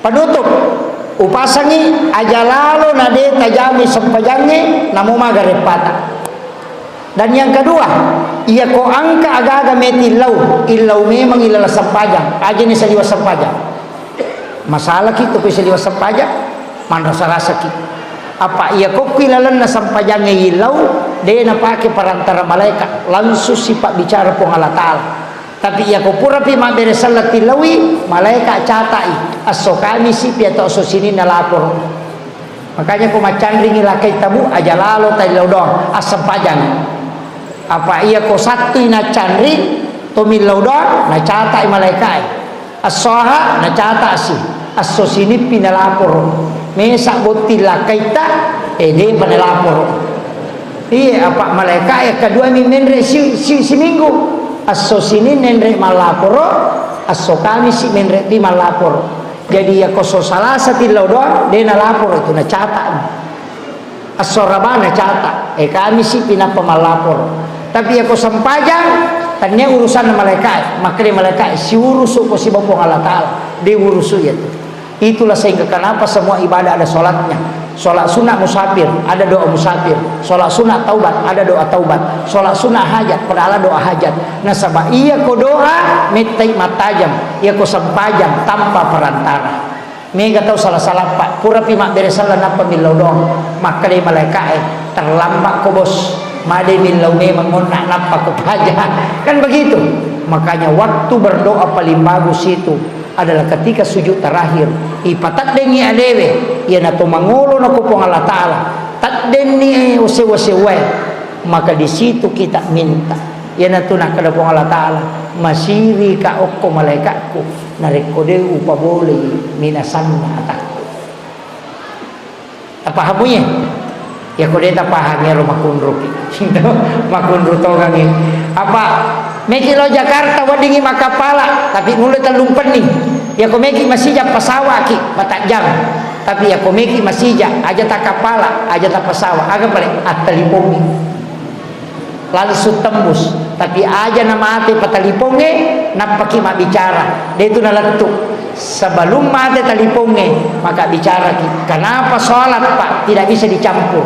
Penutup, upasangi aja lalo na de tajami sempajangnge, namo maga reppata. Dan yang kedua, iya ko angka aga-aga meti illau, illau memang ilala sempajang, aja ni saliwa sempajang. Masalaki tu ko saliwa sempajang, manrasa-rasaki. Apa iya ko ku ilalenna sempajangnge illau, de napake perantara malaika, langsung sipabbicara Puang Allah Ta'ala. Tapi iya ko purapi mabbere selleng tillaui, malaika catai, esso Kamisi pi atau esso Sininna laporo. Makanya ko maccanringi lakkai tabu, aja lalo taillau doang, assempajang. Apa iya ko Sattui naccanring, to millau doang, nacatai malaikae. Esso Aha, nacatasi. Esso Sinippi nalaporo. Mesa botting lakkaitta, eh, depa nalaporo. Iya, apa malaikae kedua mi menre si, si, siminggu. Esso Sinin menre mallaporo, esso Kamisi menre pi mallaporo. Jadi, iya ko so Salasa tillau doang, de nalaporo itu, nacata. Esso Araba nacata, eh, Kamisi pi nappa mallaporo. Tapi iya ko sempajang, tania urusanna malaikae, makkeda malaikae, siurusu ko siba Puang Allah Ta'ala, de urusu iya tu. Itulah sehingga kenapa semua ibadah ada sholatnya. Sholat sunat musafir, ada doa musafir. Sholat sunat taubat, ada doa taubat. Sholat sunat hajat, padahal doa hajat. Nasaba iya ko doa, mettai mattajang. Iya ko sempajang, tanpa perantara. Mega tau sala-salappa, purapi mabbere selleng nappa millau doang. Makkedai malaikae, terlambat ko bos, madai millau memang onna nappa ko paja. Kan begitu. Makanya waktu berdoa paling bagus itu adalah ketika sujud terakhir. Ipateddengi alewe, iyanatu mangolo nako Puang Allah Ta'ala. Teddenni sewa-sewae. Maka di situ kita minta. Iyanatu nakkeda Puang Allah Ta'ala, masirika okko malaikatku. Narekko de upabolei minasanna atakku. Tapahamu ye? Ya ko de tapahangi ro makunruki. Makunru tongangi. Apa meki lo Jakarta weddingi makkapala, tapi nulle tellumpenni. Ya ko meki masija pesawaki, matajjang. Tapi ya ko meki masija, aja takkapala, aja tappesawa, aga pale attalipongi. Langsung tembus. Tapi aja na mate patalipongnge, nappaki mabbicara. De tu nalettu. Sebelum mate talipongnge, maka bicaraki. Kenapa sholat, Pak, tidak bisa dicampur?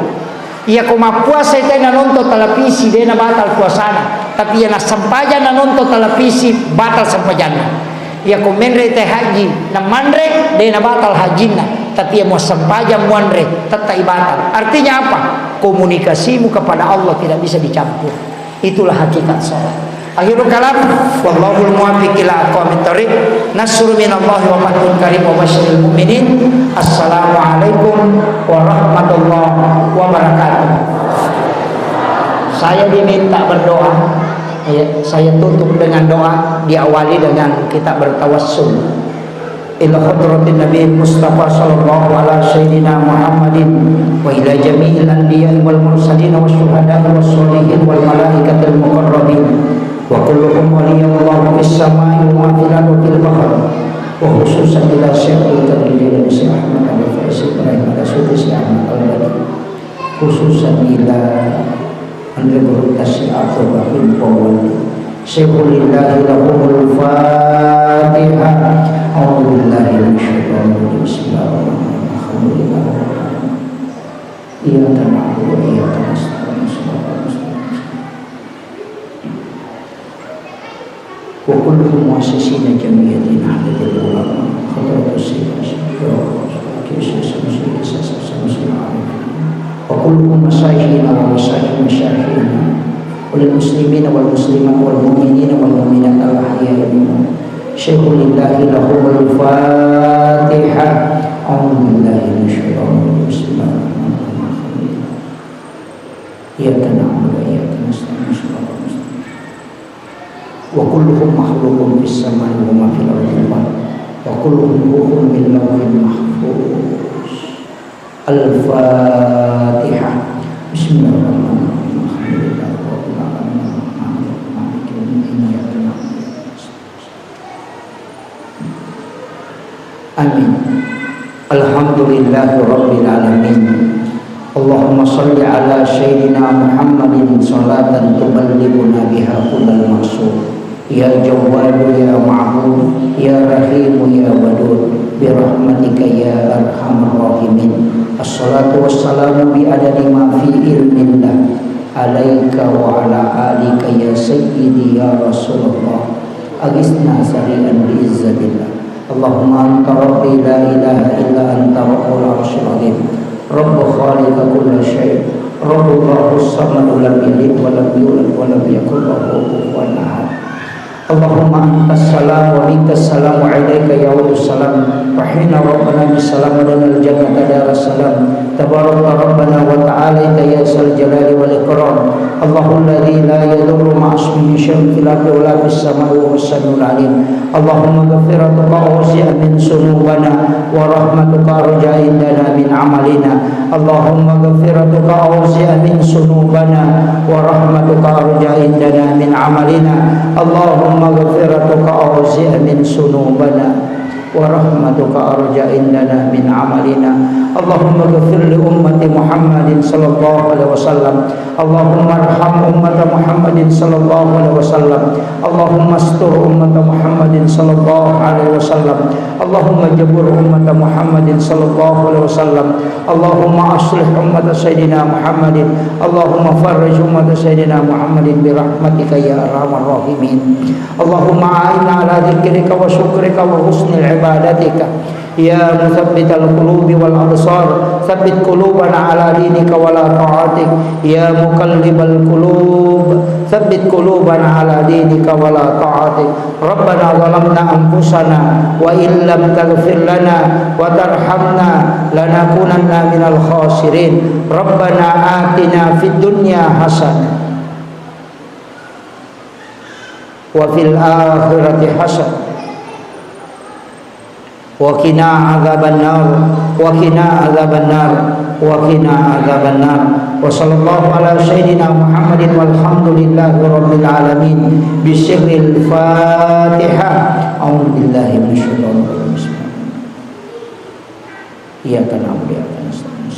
Iya ko mappuasa itu na nonton televisi, de na batal puasana. Tapi iya na sempajang na nonton televisi, batal sempajanna. Iya ko menre te haji, na manre, de na batal hajinna. Tapi yang mau sempajang, muanre, tetap ibatal. Artinya apa? Komunikasimu kepada Allah tidak bisa dicampur. Itulah hakikat sholat. Akhirul kalam, wallahul muwaffiq ila aqwamit thariq. Nasrun minallahi wa fathun qarib wa basyiril mu'minin. Assalamualaikum warahmatullahi wabarakatuh. Saya diminta berdoa. Ya, saya tutup dengan doa, diawali dengan kita bertawassul. Ila hadratin Nabi Mustafa sallallahu ala sayyidina Muhammadin wa ila jami'il anbiya'i wal mursalin wa syuhada'i was sholihin wal malaikatil muqarrabin wa kulluhum waliyallahu fis sama'i wa ma fil ardi fil bahr wa khususan ila Syekh Abdul Qadir Jailani, Syekh Ahmad Al Faiz, Ibrahim Al Sufi, Syekh Ahmad Al Badi, khususan ila Anre Gurutta Syekh Abdul Rahim Pawali. Syaikhun lillahi lahumul Fatihah. A'udzu billahi minasyaitonir rajim. Bismillahirrahmanirrahim. Alhamdulillah. Iyyaka na'budu wa iyyaka nasta'in. Shiratal mustaqim. وكلهم مؤسسين جمعية نهضة العلماء حضرة السيد الشيخ وكلهم مشايخنا ومشايخ مشايخنا وللمسلمين والمسلمات والمؤمنين والمؤمنات الأحياء منهم. شيخ لله لهم الفاتحة. أعوذ بالله من الشيطان الرجيم. بسم الله الرحمن الرحيم. إياك نعبد وإياك نستعين. صراط المستقيم. وكلهم مخلوق في السماء وما في الأرض الباطن. وكلهم روح من لوح محفوظ. الفاتحة. بسم الله الرحمن الرحيم. الحمد لله رب العالمين. الرحمن الرحيم. مالك يوم الدين. إياك نعبد وإياك نستعين. آمين. الحمد لله رب العالمين. اللهم صل على سيدنا محمد صلاة تبلغنا بها كل المقصود. يا جواد يا معبود يا رحيم يا ودود برحمتك يا أرحم الراحمين. الصلاة والسلام بعدد ما في علم الله عليك وعلى آلك يا سيدي يا رسول الله. أغثنا سريعا بعزة الله. اللهم أنت ربي لا إله إلا أنت رب العرش العظيم. رب خالق كل شيء. رب الله الصمد لم يلد ولم يولد ولم يكن له كفوا أحد. اللهم أنت السلام ومنك السلام وإليك يعود السلام. فحين ربنا بالسلام ودنا الجنة دار السلام. تباركت ربنا وتعاليت يا ذا الجلال والإكرام. الله الذي لا يضر مع اسمه شيء في الأرض ولا في السماء وهو السميع العليم. اللهم مغفرتك أوسع من ذنوبنا ورحمتك أرجى عندنا من عملنا. اللهم مغفرتك أوسع من ذنوبنا ورحمتك أرجى عندنا من عملنا. اللهم مغفرتك أوسع من ذنوبنا ورحمتك أرجى عندنا من عملنا. اللهم اغفر لأمة محمد صلى الله عليه وسلم. اللهم ارحم أمة محمد صلى الله عليه وسلم. اللهم استر أمة محمد صلى الله عليه وسلم. اللهم جبر أمة محمد صلى الله عليه وسلم. اللهم أصلح أمة سيدنا محمد. اللهم فرج أمة سيدنا محمد برحمتك يا أرحم الراحمين. اللهم أعنا على ذكرك وشكرك وحسن عبادتك. يا مثبت القلوب والأبصار، ثبت قلوبنا على دينك وعلى طاعتك. يا مقلب القلوب، ثبت قلوبنا على دينك وعلى طاعتك. ربنا ظلمنا أنفسنا وإن لم تغفر لنا وترحمنا لنكونن من الخاسرين. ربنا آتنا في الدنيا حسنة وفي الآخرة حسنة وقنا عذاب النار، وقنا عذاب النار، وقنا عذاب النار. وصلى الله على سيدنا محمد والحمد لله رب العالمين بسر الفاتحة. أعوذ بالله من الشيطان الرجيم. بسم الله. إياك نعبد وإياك نستعين.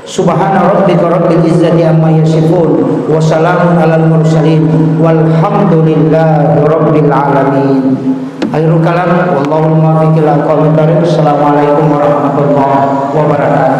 سبحان ربك رب العزة عما يصفون وسلام على المرسلين والحمد لله رب العالمين. Akhirul kalam, wallahul muwaffiq ila aqwamit thariq. Assalamualaikum warahmatullahi wabarakatuh.